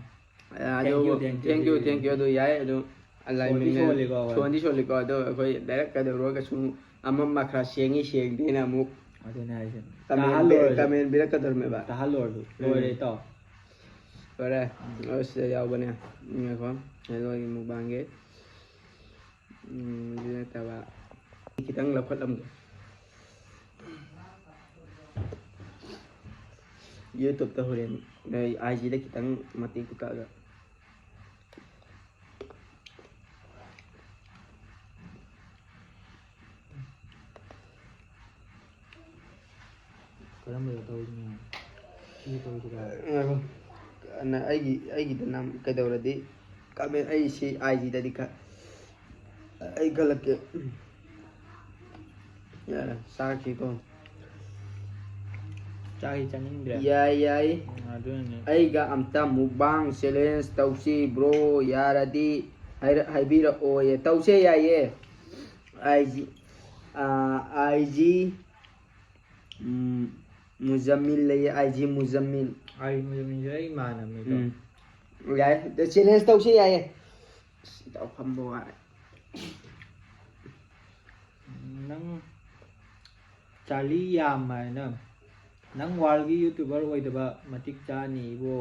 ꯑꯗꯨ thank you, thank you ꯑꯗꯨ ꯌꯥꯏ ꯑꯗꯨ꯫ ꯁꯣꯟꯗꯤ ꯁꯣꯜꯂꯤꯀꯣ, ꯍꯣꯏ꯫ ꯁꯣꯟꯗꯤ ꯁꯣꯜꯂꯤꯀꯣ ꯑꯗꯣ ꯑꯩꯈꯣꯏ ꯗꯥꯏꯔꯦꯛ ꯀꯩꯗꯧꯔꯒꯁꯨ ꯑꯃꯝꯕ ꯈꯔ ꯁꯦꯡꯉꯤ ꯁꯦꯡꯗꯦꯅ ꯑꯃꯨꯛ ꯑꯗꯨꯅꯦ ꯍꯥꯏꯁꯦ꯫ ꯀꯃꯦꯟ ꯇꯥꯍꯜꯂꯨꯔꯁꯨ꯫ ꯀꯃꯦꯟ ꯄꯤꯔꯛꯀꯗꯧꯔꯤꯕꯅꯦꯕ꯫ ꯇꯥꯍꯜꯂꯨꯔꯁꯨ ꯎꯝ꯫ ꯂꯣꯏꯔꯦ ꯏꯇꯥꯎ꯫ ꯂꯣꯏꯔꯦ꯫ ꯑꯁ ꯁꯤꯗ ꯌꯥꯎꯕꯅꯦ꯫ ꯉꯥꯏꯈꯣ꯫ ꯍꯦꯜꯂꯣꯒꯤ ꯃꯨꯛꯕꯥꯡꯒꯤ꯫ ꯎꯝ, ꯑꯗꯨ ꯅꯠꯇꯕ ꯈꯤꯇꯪ ꯂꯧꯈꯠꯂꯝꯒꯦ꯫ ꯌꯨꯇꯨꯕꯇ ꯍꯣꯔꯦꯟ ꯑꯩ ꯑꯥꯏ ꯖꯤꯗ ꯈꯤꯇꯪ ꯃꯇꯦꯛꯇꯨ ꯀꯛꯑꯒ꯫ ꯀꯔꯝꯕꯗ ꯇꯧꯔꯤꯅꯣ? ꯁꯤ ꯇꯧꯔꯤꯁꯤꯔꯥ? ꯉꯥꯏꯈꯣ꯫ ꯑꯩꯒꯤ ꯑꯩꯒꯤꯗ ꯅꯝ ꯀꯩꯗꯧꯔꯗꯤ ꯀꯃꯦꯟ ꯑꯩ ꯁꯤ ꯑꯥꯏ ꯖꯤꯗꯗꯤ ꯈ ꯑꯩ ꯈꯜꯂꯛꯀꯦ꯫ ꯌꯥꯔꯦ ꯆꯥꯔꯛꯈꯤꯀꯣ꯫ ꯆꯥꯛꯁꯤ ꯆꯥꯅꯤꯡꯗ꯭ꯔꯦ꯫ ꯌꯥꯏ ꯌꯥꯏ꯫ ꯎꯝ, ꯑꯗꯨꯅꯅꯦ꯫ ꯑꯩꯒ ꯑꯝꯇ ꯃꯨꯛꯕꯥꯡ ꯆꯦꯂꯦꯟꯖ ꯇꯧꯁꯤ ꯕ꯭ꯔꯣ, ꯌꯥꯔꯗꯤ ꯍꯥꯏꯔ- ꯍꯥꯏꯕꯤꯔꯛꯑꯣꯌꯦ꯫ ꯇꯧꯁꯦ ꯌꯥꯏꯌꯦ꯫ ꯑꯥꯏ ꯖꯤ ꯑꯥꯏ ꯖꯤ ꯃꯨꯖꯝꯃꯤꯜ ꯂꯩꯌꯦ, ꯑꯥꯏ ꯖꯤ ꯃꯨꯖꯝꯃꯤꯜ꯫ ꯑꯥꯏ ꯖꯤ ꯃꯨꯖꯝꯃꯤꯜꯁꯦ ꯑꯩ ꯏꯃꯥꯟꯅꯕꯅꯤꯗꯣ꯫ ꯎꯝ꯫ ꯌꯥꯏ꯫ ꯆꯦꯂꯦꯟꯖ ꯇꯧꯁꯦ ꯌꯥꯏꯌꯦ꯫ ꯑꯁ, ꯏꯇꯥꯎ ꯐꯝꯕ ꯋꯥꯔꯦ꯫ ꯅꯪ ꯆꯥꯔꯂꯤ ꯌꯥꯝ ꯍꯥꯏꯅ ꯅꯪ ꯋꯥꯔꯜꯒꯤ ꯌꯨꯇꯨꯕꯔ ꯑꯣꯏꯗꯕ ꯃꯇꯤꯛ ꯆꯥꯅꯤ ꯏꯕꯣ꯫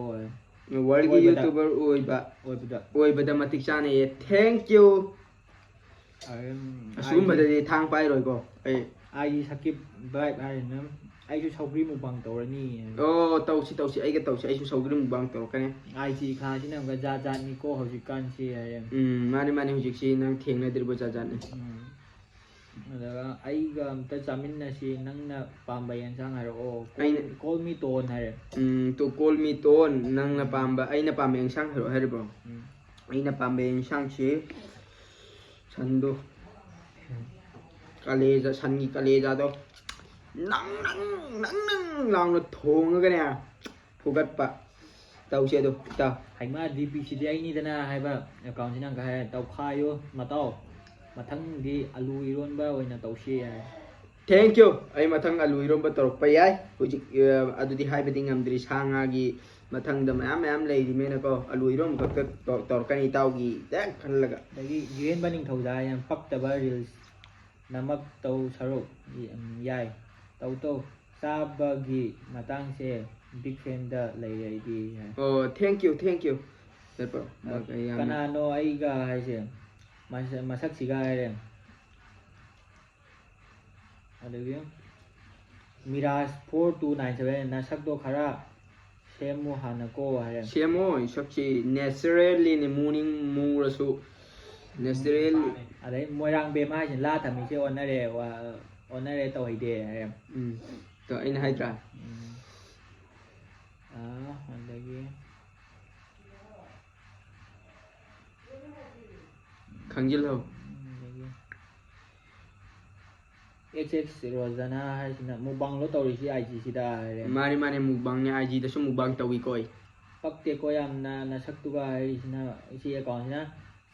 ꯋꯥꯔꯜꯒꯤ ꯑꯣꯏꯕꯗ꯫ ꯌꯨꯇꯨꯕꯔ ꯑꯣꯏꯕ ꯑꯣꯏꯕꯗ꯫ ꯑꯣꯏꯕꯗ ꯃꯇꯤꯛ ꯆꯥꯅꯩꯌꯦ꯫ Thank you꯫ ꯑꯗꯨꯝ ꯑꯁꯤꯒꯨꯝꯕꯗꯗꯤ ꯊꯥꯡ ꯄꯥꯏꯔꯣꯏꯀꯣ ꯑꯩ꯫ ꯑꯥꯏ ꯖꯤ ꯁꯀꯤꯞ ꯕꯥꯏꯛ ꯍꯥꯏꯔꯤꯅ ꯑꯩꯁꯨ ꯁꯧꯒ꯭ꯔꯤ ꯃꯨꯛꯕꯥꯡ ꯇꯧꯔꯅꯤ꯫ ꯑꯣ ꯇꯧꯁꯤ ꯇꯧꯁꯤ ꯑꯩꯒ ꯇꯧꯁꯤ ꯑꯩꯁꯨ ꯁꯧꯒ꯭ꯔꯤ ꯃꯨꯛꯕꯥꯡ ꯇꯧꯔꯛꯀꯅꯤ꯫ ꯑꯥꯏ ꯖꯤ ꯈꯥꯁꯤꯅ ꯑꯃꯨꯛꯀ ꯖꯥꯠ ꯖꯥꯠꯅꯤꯀꯣ ꯍꯧꯖꯤꯛꯀꯥꯟꯁꯤ ꯍꯥꯏꯌꯦ꯫ ꯎꯝ ꯃꯥꯅꯤ ꯃꯥꯅꯤ ꯍꯧꯖꯤꯛꯁꯤ ꯅꯪ ꯊꯦꯡꯅꯗ꯭ꯔꯤꯕ ꯖꯥꯠ ꯖꯥꯠꯅꯤ꯫ ꯎꯝ꯫ ꯑꯗꯨꯒ ꯑꯩꯒ ꯑꯝꯇ ꯆꯥꯃꯤꯟꯅꯁꯤ ꯅꯪꯅ ꯄꯥꯝꯕ ꯌꯦꯟꯁꯥꯡ ꯍꯥꯏꯔꯛꯑꯣ꯫ ꯑꯩꯅ- Call me ꯇꯣꯟ ꯍꯥꯏꯔꯦ꯫ ꯎꯝ ꯇꯨ call me ꯇꯣꯟ ꯅꯪꯅ ꯄꯥꯝꯕ ꯑꯩꯅ ꯄꯥꯝꯕ ꯌꯦꯟꯁꯥꯡ ꯍꯥꯏꯔꯛꯑꯣ ꯍꯥꯏꯔꯤꯕ꯭ꯔꯣ? ꯎꯝ꯫ ꯑꯩꯅ ꯄꯥꯝꯕ ꯌꯦꯟꯁꯥꯡꯁꯤ ꯁꯟꯗꯣ ꯀꯂꯦꯖꯥ ꯁꯟꯒꯤ ꯀꯂꯦꯖꯥꯗꯣ ꯅꯪ ꯅꯪ ꯅꯪ ꯅꯪ ꯂꯥꯎꯅ ꯊꯣꯡꯉꯒꯅꯦ ꯐꯨꯒꯠꯄ ꯇꯧꯁꯦ ꯑꯗꯣ ꯏꯇꯥꯎ꯫ ꯍꯩꯃꯥ ꯗꯤ ꯄꯤ ꯁꯤꯗꯤ ꯑꯩꯅꯤꯗꯅ ꯍꯥꯏꯕ ꯑꯦꯀꯥꯎꯟꯁꯤ ꯅꯪ ꯍꯥꯏꯔꯦ ꯇꯧꯈꯥꯏꯌꯣ ꯃꯇꯥꯎ꯫ ꯃꯊꯪꯗꯤ ꯑꯂꯨ ꯏꯔꯣꯟꯕ ꯑꯣꯏꯅ ꯇꯧꯁꯤ ꯍꯥꯏ꯫ Thank you. ꯑꯩ ꯃꯊꯪ ꯑꯂꯨ ꯏꯔꯣꯝꯕ ꯇꯧꯔꯛꯄ ꯌꯥꯏ꯫ ꯍꯧꯖꯤꯛ, ꯑ, ꯑꯗꯨꯗꯤ ꯍꯥꯏꯕꯗꯤ ꯉꯝꯗ꯭ꯔꯤ꯫ ꯁꯥ ꯉꯥꯒꯤ ꯃꯊꯪꯗ ꯃꯌꯥꯝ ꯃꯌꯥꯝ ꯂꯩꯔꯤꯃꯦꯅꯀꯣ꯫ ꯑꯂꯨ ꯏꯔꯣꯝꯕ ꯈꯛꯇ ꯇꯧ-, ꯇꯧꯔꯛꯀꯅꯤ ꯏꯇꯥꯎꯒꯤ ꯗꯛ ꯈꯜꯂꯒ꯫ ꯑꯗꯒꯤ ꯖꯤꯔꯦꯟꯕ ꯅꯤꯡꯊꯧꯖꯥ ꯌꯥꯝ ꯄꯛꯇꯕ reels ꯅꯃꯛ ꯇꯧ ꯁꯔꯨꯛ ꯌꯥꯏ꯫ ꯇꯧ ꯇꯧ꯫ ꯆꯥꯕꯒꯤ ꯃꯇꯥꯡꯁꯦ big fanꯗ ꯂꯩꯔꯦ ꯑꯩꯗꯤ ꯍꯥꯏ꯫ ꯑꯣ, thank you, thank you꯫ ꯆꯠꯄ ꯑ, ꯌꯥꯝꯅ ꯀꯅꯥꯅꯣ ꯑꯩꯒ ꯍꯥꯏꯁꯦ? ꯃꯁ-, ꯃꯁꯛꯁꯤꯒ ꯍꯥꯏꯔꯦ꯫ ꯑꯗꯒꯤ Miraj four two nine seven, "ꯅꯁꯛꯇꯣ ꯈꯔ ꯁꯦꯝꯃꯨ ꯍꯥꯟꯅꯀꯣ" ꯍꯥꯏꯔꯦ꯫ ꯁꯦꯝꯃꯣ, ꯁꯛꯁꯤ naturallyꯅꯤ, ꯃꯨꯅꯤꯡ ꯃꯨꯔꯁꯨ natural꯫ ꯑꯗꯩ ꯃꯣꯏꯔꯥꯡꯕꯦꯝ ꯍꯥꯏꯁꯤꯅ ꯂꯥ ꯊꯝꯃꯤꯁꯦ ꯑꯣꯟꯅꯔꯦ, ꯋꯥ-, ꯑꯣꯟꯅꯔꯦ ꯇꯧꯍꯩꯗꯦ ꯍꯥꯏꯔꯦ꯫ ꯎꯝ꯫ ꯇꯣ ꯑꯩꯅ ꯍꯥꯏꯗ꯭ꯔꯥ? ꯎꯝ꯫ ꯑꯥ, ꯑꯗꯒꯤ ꯈꯪꯖꯤꯜꯍꯧ꯫ ꯑꯗꯒꯤ X X ꯔꯣꯖꯅꯥ ꯍꯥꯏꯁꯤꯅ, "ꯃꯨꯛꯕꯥꯡꯂꯣ ꯇꯧꯔꯤꯁꯤ I Gꯁꯤꯗ?" ꯍꯥꯏꯔꯦ꯫ ꯃꯥꯅꯤ, ꯃꯥꯅꯤ, ꯃꯨꯛꯕꯥꯡꯅꯦ, I Gꯗꯁꯨ ꯃꯨꯛꯕꯥꯡ ꯇꯧꯏꯀꯣ ꯑꯩ꯫ "ꯄꯛꯇꯦꯀꯣ ꯌꯥꯝꯅ ꯅꯁꯛꯇꯨꯒ" ꯍꯥꯏꯔꯤꯁꯤꯅ, ꯁꯤ accountꯁꯤꯅ,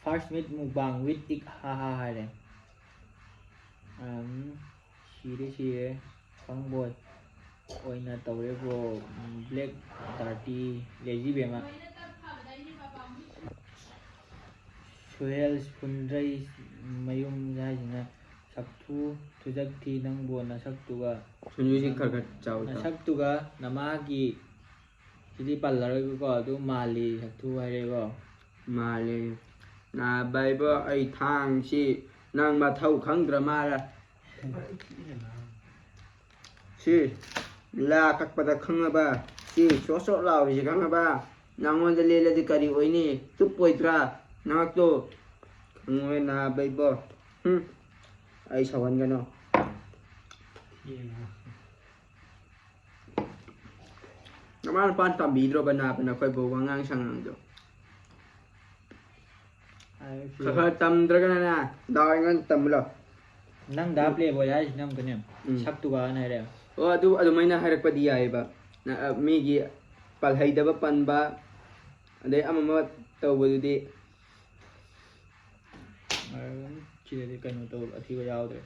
"First meet mukbang with ik ha ha" ꯍꯥꯏꯔꯦ꯫ ꯑꯝ, ꯁꯤꯔꯦ, ꯁꯤꯔꯦ꯫ ꯈꯪꯕꯣꯏ ꯑꯣꯏꯅ ꯇꯧꯔꯦ, bro꯫ Black dirty, lazy ꯕꯦꯝꯃ꯫ ꯁꯨꯍꯦꯜ ꯐꯨꯟꯗ꯭ꯔꯩ ꯃꯌꯨꯝ ꯍꯥꯏꯁꯤꯅ, "ꯁꯛꯊꯨ ꯊꯨꯖꯛ ꯊꯤ ꯅꯪꯕꯨ ꯅꯁꯛꯇꯨꯒ, ꯁꯨꯅꯤꯜꯁꯤ ꯈꯔ ꯈꯔ ꯆꯥꯎ, ꯆꯥꯎ꯫ ꯅꯁꯛꯇꯨꯒ ꯅꯃꯥꯒꯤ", ꯁꯤꯗꯤ ꯄꯜꯂꯔꯣꯏꯒꯦꯀꯣ, ꯑꯗꯨ "ꯃꯥꯜꯂꯤ ꯁꯛꯊꯨ" ꯍꯥꯏꯔꯦꯀꯣ꯫ ꯃꯥꯜꯂꯦ꯫ ꯅꯥꯕ ꯏꯕꯣ, ꯑꯩ ꯊꯥꯡꯁꯤ ꯅꯪ ꯃꯊꯧ ꯈꯪꯗ꯭ꯔ ꯃꯥꯜꯂꯦ꯫ ꯁꯤ ꯂꯥ ꯀꯛꯄꯗ ꯈꯪꯉꯕ? ꯁꯤ ꯆꯣꯠ ꯆꯣꯠ ꯂꯥꯎꯔꯤꯁꯤ ꯈꯪꯉꯕ? ꯅꯉꯣꯟꯗ ꯂꯦꯜꯂꯗꯤ ꯀꯔꯤ ꯑꯣꯏꯅꯤ? ꯇꯨꯞꯄꯣꯏꯗ꯭ꯔꯥ? ꯅꯉꯛꯇꯣ ꯈꯪꯉꯣꯏ ꯅꯥꯕ ꯏꯕꯣ꯫ ꯍꯨꯝ꯫ ꯑꯩ ꯁꯧꯍꯟꯒꯅꯨ꯫ ꯅꯃꯥ ꯅꯄꯥꯅ ꯇꯝꯕꯤꯗ꯭ꯔꯣꯕ ꯅꯥꯕ ꯅꯈꯣꯏꯕꯨ ꯋꯥꯉꯥꯡ ꯁꯉꯥꯡꯗꯣ? ꯑꯩ ꯈꯔ ꯈꯔ ꯇꯝꯗ꯭ꯔꯒꯅꯅꯦ, ꯗꯥꯎ ꯑꯩꯉꯣꯟꯗ ꯇꯝꯃꯨ ꯂꯥꯎ꯫ ꯅꯪ ꯗꯥ ꯄ꯭ꯂꯦꯕꯣꯏ ꯍꯥꯏꯁꯤ ꯅꯪ ꯀꯅꯦ? ꯎꯝ꯫ ꯁꯛꯇꯨꯒ ꯍꯥꯏꯅ ꯍꯥꯏꯔꯦ꯫ ꯑꯣ, ꯑꯗꯨ ꯑꯗꯨꯃꯥꯏꯅ ꯍꯥꯏꯔꯛꯄꯗꯤ ꯌꯥꯏꯑꯕ꯫ ꯅ-, ꯑ, ꯃꯤꯒꯤ ꯄꯜꯍꯩꯗꯕ ꯄꯟꯕ, ꯑꯗꯩ ꯑꯃ ꯑꯃ ꯇꯧꯕꯗꯨꯗꯤ꯫ ꯑꯗꯨꯝ ꯁꯤꯗꯗꯤ ꯀꯩꯅꯣ ꯇꯧ, ꯑꯊꯤꯕ ꯌꯥꯎꯗ꯭ꯔꯦ꯫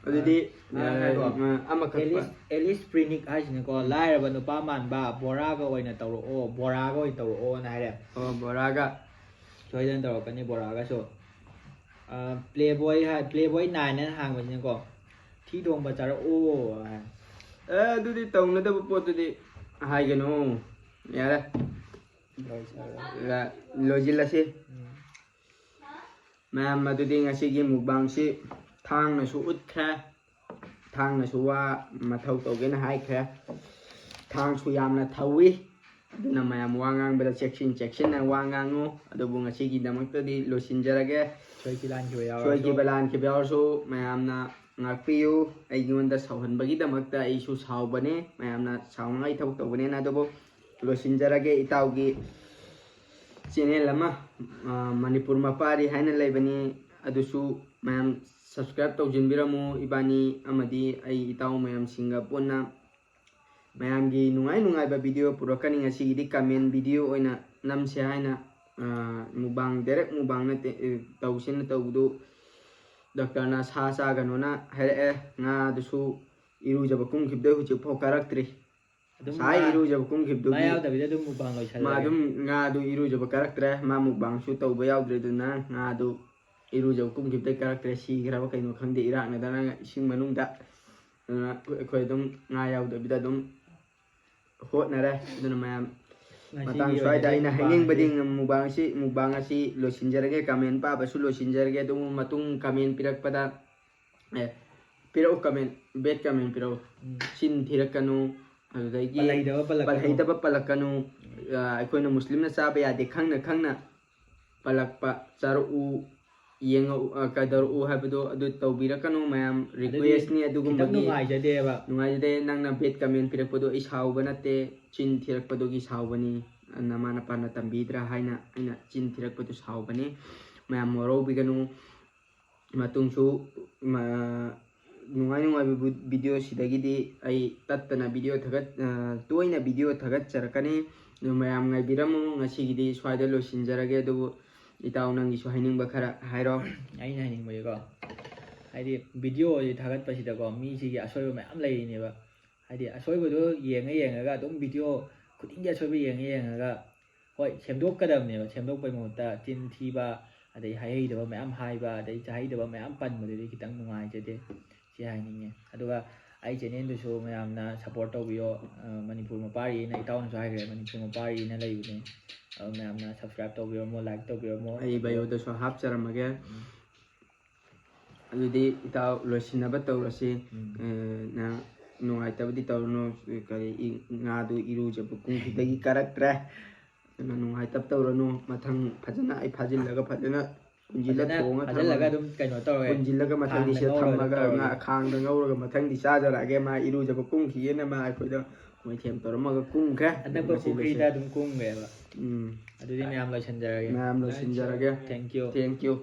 ꯑꯗꯨꯗꯤ ꯑ, ꯌꯥꯔꯦ, ꯉꯥꯏꯈꯣ꯫ ꯑ, ꯑꯃꯈꯛ ꯑꯦꯂꯤꯁ ꯑꯦꯂꯤꯁ ꯄ꯭ꯔꯤꯅꯤꯛ ꯍꯥꯏꯁꯤꯅꯀꯣ, ꯂꯥꯏꯔꯕ ꯅꯨꯄꯥ ꯃꯥꯟꯕ, ꯕꯣꯔꯥꯒ ꯑꯣꯏꯅ ꯇꯧꯔꯛꯑꯣ, ꯕꯣꯔꯥꯒ ꯑꯣꯏꯅ ꯇꯧꯔꯛꯑꯣꯅ ꯍꯥꯏꯔꯦ꯫ ꯑꯣ, ꯕꯣꯔꯥꯒ ꯁꯣꯏꯗꯅ ꯇꯧꯔꯛꯀꯅꯤ ꯕꯣꯔꯥꯒꯁꯨ꯫ ꯄ꯭ꯂꯦꯕꯣꯏ ꯍꯥꯏ, ꯄ꯭ꯂꯦꯕꯣꯏ ꯅꯥꯏꯟ ꯍꯥꯏꯅ ꯍꯥꯡꯕꯁꯤꯅꯀꯣ, ꯊꯤ ꯊꯣꯡꯕ ꯆꯥꯔꯛꯑꯣ ꯍꯥꯏ꯫ ꯑꯦ, ꯑꯗꯨꯗꯤ ꯇꯧꯅꯗꯕ ꯄꯣꯠꯇꯨꯗꯤ ꯍꯥꯏꯒꯅꯨ꯫ ꯌꯥꯔꯦ, ꯂꯣꯏꯁꯜꯂꯦ꯫ ꯂ- ꯂꯣꯏꯁꯤꯜꯂꯁꯤ꯫ ꯎꯝ꯫ ꯃꯌꯥꯝ, ꯑꯗꯨꯗꯤ ꯉꯁꯤꯒꯤ ꯃꯨꯛꯕꯥꯡꯁꯤ ꯊꯥꯡꯅꯁꯨ ꯎꯠꯈ꯭ꯔꯦ, ꯊꯥꯡꯅꯁꯨ ꯋꯥ ꯃꯊꯧ ꯇꯧꯒꯦꯅ ꯍꯥꯏꯈ꯭ꯔꯦ꯫ ꯊꯥꯡꯁꯨ ꯌꯥꯝꯅ ꯊꯧꯏ, ꯑꯗꯨꯅ ꯃꯌꯥꯝ ꯋꯥ ꯉꯥꯡꯕꯗ ꯆꯦꯛꯁꯤꯟ ꯆꯦꯛꯁꯤꯟꯅ ꯋꯥ ꯉꯥꯡꯉꯨ꯫ ꯑꯗꯨꯕꯨ ꯉꯁꯤꯒꯤꯗꯃꯛꯇꯗꯤ ꯂꯣꯏꯁꯤꯟꯖꯔꯒꯦ꯫ ꯁꯣꯏꯈꯤ ꯂꯥꯟꯈꯤꯕ ꯌꯥꯎꯔꯁꯨ꯫ ꯁꯣꯏꯈꯤꯕ ꯂꯥꯟꯈꯤꯕ ꯌꯥꯎꯔꯁꯨ ꯃꯌꯥꯝꯅ ꯉꯥꯛꯄꯤꯌꯨ꯫ ꯑꯩꯉꯣꯟꯗ ꯁꯥꯎꯍꯟꯕꯒꯤꯗꯃꯛꯇ ꯑꯩꯁꯨ ꯁꯥꯎꯕꯅꯦ, ꯃꯌꯥꯝꯅ ꯁꯥꯎꯅꯉꯥꯏ ꯊꯕꯛ ꯇꯧꯕꯅꯦꯅ꯫ ꯑꯗꯨꯕꯨ ꯂꯣꯏꯁꯤꯟꯖꯔꯒꯦ꯫ ꯏꯇꯥꯎꯒꯤ ꯆꯦꯅꯦꯜ ꯑꯃ, ꯑ, ꯃꯅꯤꯄꯨꯔ ꯃꯄꯥꯔꯤ ꯍꯥꯏꯅ ꯂꯩꯕꯅꯤ, ꯑꯗꯨꯁꯨ ꯃꯌꯥꯝ ꯁꯕꯁꯀ꯭ꯔꯥꯏꯕ ꯇꯧꯁꯤꯟꯕꯤꯔꯝꯃꯨ꯫ ꯏꯕꯥꯅꯤ ꯑꯃꯗꯤ ꯑꯩ ꯏꯇꯥꯎ ꯃꯌꯥꯝꯁꯤꯡꯒ ꯄꯨꯟꯅ ꯃꯌꯥꯝꯒꯤ ꯅꯨꯡꯉꯥꯏ ꯅꯨꯡꯉꯥꯏꯕ ꯚꯤꯗꯤꯑꯣ ꯄꯨꯔꯛꯀꯅꯤ꯫ ꯉꯁꯤꯒꯤꯗꯤ ꯀꯃꯦꯟ ꯚꯤꯗꯤꯑꯣ ꯑꯣꯏꯅ ꯅꯝꯁꯦ ꯍꯥꯏꯅ, ꯑ, ꯃꯨꯛꯕꯥꯡ, ꯗꯥꯏꯔꯦꯛ ꯃꯨꯛꯕꯥꯡ ꯅꯠꯇꯦ, ꯑ, ꯇꯧꯁꯦꯅ ꯇꯧꯕꯗꯨ ꯗꯣꯛꯇꯔꯅ ꯁꯥ ꯆꯥꯒꯅꯣꯅ ꯍꯥꯏꯔꯛꯑꯦ꯫ ꯉꯥꯗꯨꯁꯨ ꯏꯔꯨꯖꯕ ꯀꯨꯝꯈꯤꯕꯗꯩ ꯍꯧꯖꯤꯛꯐꯥꯎ ꯀꯥꯔꯛꯇ꯭ꯔꯤ꯫ ꯑꯗꯨꯝ ꯉꯁꯥꯏ ꯉꯥ- ꯏꯔꯨꯖꯕ ꯉꯥ ꯀꯨꯝꯈꯤꯕꯗꯨꯒꯤ ꯌꯥꯎꯗꯕꯤꯗ ꯑꯗꯨꯝ ꯃꯨꯛꯕꯥꯡ ꯃꯥ ꯂꯣꯏꯁꯜꯂꯒꯦ꯫ ꯑꯗꯨꯝ ꯉꯥꯗꯨ ꯏꯔꯨꯖꯕ ꯀꯥꯔꯛꯇ꯭ꯔꯦ꯫ ꯃꯥ ꯃꯨꯛꯕꯥꯡꯁꯨ ꯇꯧꯕ ꯌꯥꯎꯗ꯭ꯔꯦ, ꯑꯗꯨꯅ ꯉꯥꯗꯨ ꯏꯔꯨꯖꯕ ꯀꯨꯝꯈꯤꯕꯗꯩ ꯀꯥꯔꯛꯇ꯭ꯔꯦ꯫ ꯁꯤꯈ꯭ꯔꯕ ꯀꯩꯅꯣ ꯈꯪꯗꯦ, ꯏꯔꯥꯛꯅꯗꯅ ꯏꯁꯤꯡ ꯃꯅꯨꯡꯗ꯫ ꯑꯗꯨꯅ ꯑꯩꯈꯣꯏ ꯑꯗꯨꯝ ꯉꯥ ꯌꯥꯎꯗꯕꯤꯗ ꯑꯗꯨꯝ ꯍꯣꯠꯅꯔꯦ꯫ ꯑꯗꯨꯅ ꯃꯌꯥꯝ, ꯉꯁꯤꯒꯤ ꯃꯇꯥꯡ ꯑꯣꯏꯅꯗꯤ ꯁ꯭ꯋꯥꯏꯗ ꯑꯩꯅ ꯃꯨꯛꯕꯥꯡ ꯍꯥꯏꯅꯤꯡꯕꯗꯤ, ꯑꯁꯤ ꯃꯨꯛꯕꯥꯡ ꯑꯁꯤ, ꯃꯨꯛꯕꯥꯡ ꯑꯁꯤ ꯂꯣꯏꯁꯤꯟꯖꯔꯒꯦ꯫ ꯀꯃꯦꯟ ꯄꯥꯕꯁꯨ ꯂꯣꯏꯁꯤꯟꯖꯔꯒꯦ꯫ ꯑꯗꯨꯕꯨ ꯃꯇꯨꯡ ꯀꯃꯦꯟ ꯄꯤꯔꯛꯄꯗ, ꯑꯦ, ꯄꯤꯔꯛꯎ ꯀꯃꯦꯟ, ꯕꯦꯠ ꯀꯃꯦꯟ ꯄꯤꯔꯛꯎ꯫ ꯎꯝ꯫ ꯆꯤꯟ ꯊꯤꯔꯛꯀꯅꯨ, ꯑꯗꯨꯗꯒꯤ ꯄꯜꯂꯩꯗꯕ ꯄꯜꯂꯛꯀꯅꯨ꯫ ꯄꯜꯍꯩꯗꯕ ꯄꯜꯂꯛꯀꯅꯨ꯫ ꯑ, ꯑꯩꯈꯣꯏꯅ ꯃꯨꯁꯂꯤꯝꯅ ꯆꯥꯕ ꯌꯥꯗꯦ ꯈꯪꯅ ꯈꯪꯅ ꯄꯜꯂꯛꯄ, ꯆꯥꯔꯛꯎ, ꯌꯦꯡꯉꯛꯎ, ꯑ, ꯀꯩꯗꯧꯔꯛꯎ ꯍꯥꯏꯕꯗꯣ ꯑꯗꯨ ꯇꯧꯕꯤꯔꯛꯀꯅꯨ꯫ ꯃꯌꯥꯝ ꯑꯗꯨꯗꯤ ꯔꯤꯀ꯭ꯋꯦꯁꯅꯤ ꯈꯤꯇꯪ ꯑꯗꯨꯒꯨꯝꯕꯒꯤ꯫ ꯅꯨꯡꯉꯥꯏꯖꯗꯦꯕ꯫ ꯅꯨꯡꯉꯥꯏꯖꯗꯦ꯫ ꯅꯪꯅ ꯕꯦꯠ ꯀꯃꯦꯟ ꯄꯤꯔꯛꯄꯗꯣ ꯑꯩ ꯁꯥꯎꯕ ꯅꯠꯇꯦ, ꯆꯤꯟ ꯊꯤꯔꯛꯄꯗꯨꯒꯤ ꯁꯥꯎꯕꯅꯤ꯫ ꯅꯃꯥ ꯅꯄꯥꯅ ꯇꯝꯕꯤꯗ꯭ꯔꯥ ꯍꯥꯏꯅ ꯑꯩꯅ ꯆꯤꯟ ꯊꯤꯔꯛꯄꯗꯨ ꯁꯥꯎꯕꯅꯤ꯫ ꯃꯌꯥꯝ ꯋꯥꯔꯧꯕꯤꯒꯅꯨ꯫ ꯃꯇꯨꯡꯁꯨ ꯃ-, ꯅꯨꯡꯉꯥꯏ ꯅꯨꯡꯉꯥꯏꯕ ꯚꯤ-, ꯚꯤꯗꯤꯑꯣ ꯁꯤꯗꯒꯤꯗꯤ ꯑꯩ ꯇꯠꯇꯅ ꯚꯤꯗꯤꯑꯣ ꯊꯥꯒꯠ-, ꯑ, ꯇꯣꯏꯅ ꯚꯤꯗꯤꯑꯣ ꯊꯥꯒꯠꯆꯔꯛꯀꯅꯤ꯫ ꯑꯗꯨ ꯃꯌꯥꯝ ꯉꯥꯏꯕꯤꯔꯝꯃꯨ꯫ ꯉꯁꯤꯒꯤꯗꯤ ꯁ꯭ꯋꯥꯏꯗ ꯂꯣꯏꯁꯤꯟꯖꯔꯒꯦ꯫ ꯑꯗꯨꯕꯨ ꯏꯇꯥꯎ, ꯅꯪꯒꯤꯁꯨ ꯍꯥꯏꯅꯤꯡꯕ ꯈꯔ ꯍꯥꯏꯔꯣ꯫ ꯑꯩꯅ ꯍꯥꯏꯅꯤꯡꯕꯁꯦꯀꯣ, ꯍꯥꯏꯗꯤ ꯚꯤꯗꯤꯑꯣꯁꯤ ꯊꯥꯒꯠꯄꯁꯤꯗꯀꯣ ꯃꯤꯁꯤꯒꯤ ꯑꯁꯣꯏꯕ ꯃꯌꯥꯝ ꯂꯩꯔꯤꯅꯦꯕ꯫ ꯍꯥꯏꯗꯤ ꯑꯁꯣꯏꯕꯗꯣ ꯌꯦꯡꯉ ꯌꯦꯡꯉꯒ ꯑꯗꯨꯝ ꯚꯤꯗꯤꯑꯣ ꯈꯨꯗꯤꯡꯒꯤ ꯑꯁꯣꯏꯕ ꯌꯦꯡꯉ ꯌꯦꯡꯉꯒ, ꯍꯣꯏ, ꯁꯦꯝꯗꯣꯛꯀꯗꯕꯅꯦꯕ꯫ ꯁꯦꯝꯗꯣꯛꯄꯩ ꯃꯍꯨꯠꯇ ꯆꯤꯟ ꯊꯤꯕ, ꯑꯗꯩ ꯍꯥꯏꯍꯩꯗꯕ ꯃꯌꯥꯝ ꯍꯥꯏꯕ, ꯑꯗꯩ ꯆꯥꯍꯩꯗꯕ ꯃꯌꯥꯝ ꯄꯟꯕꯗꯨꯗꯤ ꯈꯤꯇꯪ ꯅꯨꯡꯉꯥꯏꯖꯗꯦ꯫ ꯁꯤ ꯍꯥꯏꯅꯤꯡꯉꯦ꯫ ꯑꯗꯨꯒ ꯑꯩ ꯆꯦꯅꯦꯜꯗꯨꯁꯨ ꯃꯌꯥꯝꯅ ꯁꯞꯄꯣꯔꯠ ꯇꯧꯕꯤꯌꯣ꯫ ꯑ, ꯃꯅꯤꯄꯨꯔ ꯃꯄꯥꯔꯤꯅ ꯏꯇꯥꯎꯅꯁꯨ ꯍꯥꯏꯈ꯭ꯔꯦ, ꯃꯅꯤꯄꯨꯔ ꯃꯄꯥꯔꯤꯅ ꯂꯩꯕꯅꯦ꯫ ꯑꯗꯨ ꯃꯌꯥꯝꯅ ꯁꯕꯁꯀ꯭ꯔꯥꯏꯕ ꯇꯧꯕꯤꯔꯝꯃꯣ, ꯂꯥꯏꯛ ꯇꯧꯕꯤꯔꯝꯃꯣ꯫ ꯑꯩ ꯑꯗꯨꯒ bio ꯗꯁꯨ ꯍꯥꯞꯆꯔꯝꯃꯒꯦ꯫ ꯎꯝ꯫ ꯑꯗꯨꯗꯤ ꯏꯇꯥꯎ ꯂꯣꯏꯁꯤꯟꯅꯕ ꯇꯧꯔꯁꯤ꯫ ꯎꯝ꯫ ꯑ, ꯅꯪ ꯅꯨꯡꯉꯥꯏꯇꯕꯗꯤ ꯇꯧꯔꯨꯅꯨ꯫ ꯀꯔꯤ, ꯏ-, ꯉꯥꯗꯨ ꯏꯔꯨꯖꯕ ꯀꯨꯝꯈꯤꯕꯗꯒꯤ ꯀꯥꯔꯛꯇ꯭ꯔꯦ꯫ ꯑꯗꯨꯅ ꯅꯨꯡꯉꯥꯏꯇꯕ ꯇꯧꯔꯅꯨ꯫ ꯃꯊꯪ ꯐꯖꯅ ꯑꯩ ꯐꯥꯖꯤꯜꯂꯒ ꯐꯖꯅ ꯄꯨꯟꯁꯤꯜꯂ ꯐꯖꯅ ꯊꯣꯡꯉ ꯐꯥꯖꯤꯜꯂꯒ ꯊꯝꯃꯒꯦ꯫ ꯑꯗꯨꯝ ꯀꯩꯅꯣ ꯇꯧꯔꯒꯦ꯫ ꯄꯨꯟꯁꯤꯜꯂꯒ ꯃꯊꯪꯗꯤ ꯈꯥꯡꯗ ꯁꯤꯗ ꯉꯧꯔꯒ ꯊꯝꯃꯒ ꯇꯧꯔꯒꯦ꯫ ꯉꯥ ꯈꯥꯡꯗ ꯉꯧꯔꯒ ꯃꯊꯪꯗꯤ ꯆꯥꯖꯔꯛꯑꯒꯦ꯫ ꯃꯥ ꯏꯔꯨꯖꯕ ꯀꯨꯝꯈꯤꯒꯦꯅ ꯃꯥ ꯑꯩꯈꯣꯏꯗ ꯃꯣꯏꯊꯦꯝ ꯇꯧꯔꯝꯃꯒ ꯀꯨꯝꯈ꯭ꯔꯦ꯫ ꯑꯅꯛꯄ ꯉꯁꯤ ꯄꯨꯈ꯭ꯔꯤꯗ ꯂꯣꯏꯁꯤꯜꯂꯦ꯫ ꯑꯗꯨꯝ ꯀꯨꯝꯈ꯭ꯔꯦꯕ꯫ ꯎꯝ꯫ ꯑꯗꯨꯗꯤ ꯃꯌꯥꯝ ꯂꯣꯏꯁꯤꯟꯖꯔꯒꯦ꯫ ꯃꯌꯥꯝ ꯂꯣꯏꯁꯤꯟꯖꯔꯒꯦ꯫ Thank you꯫ Thank you꯫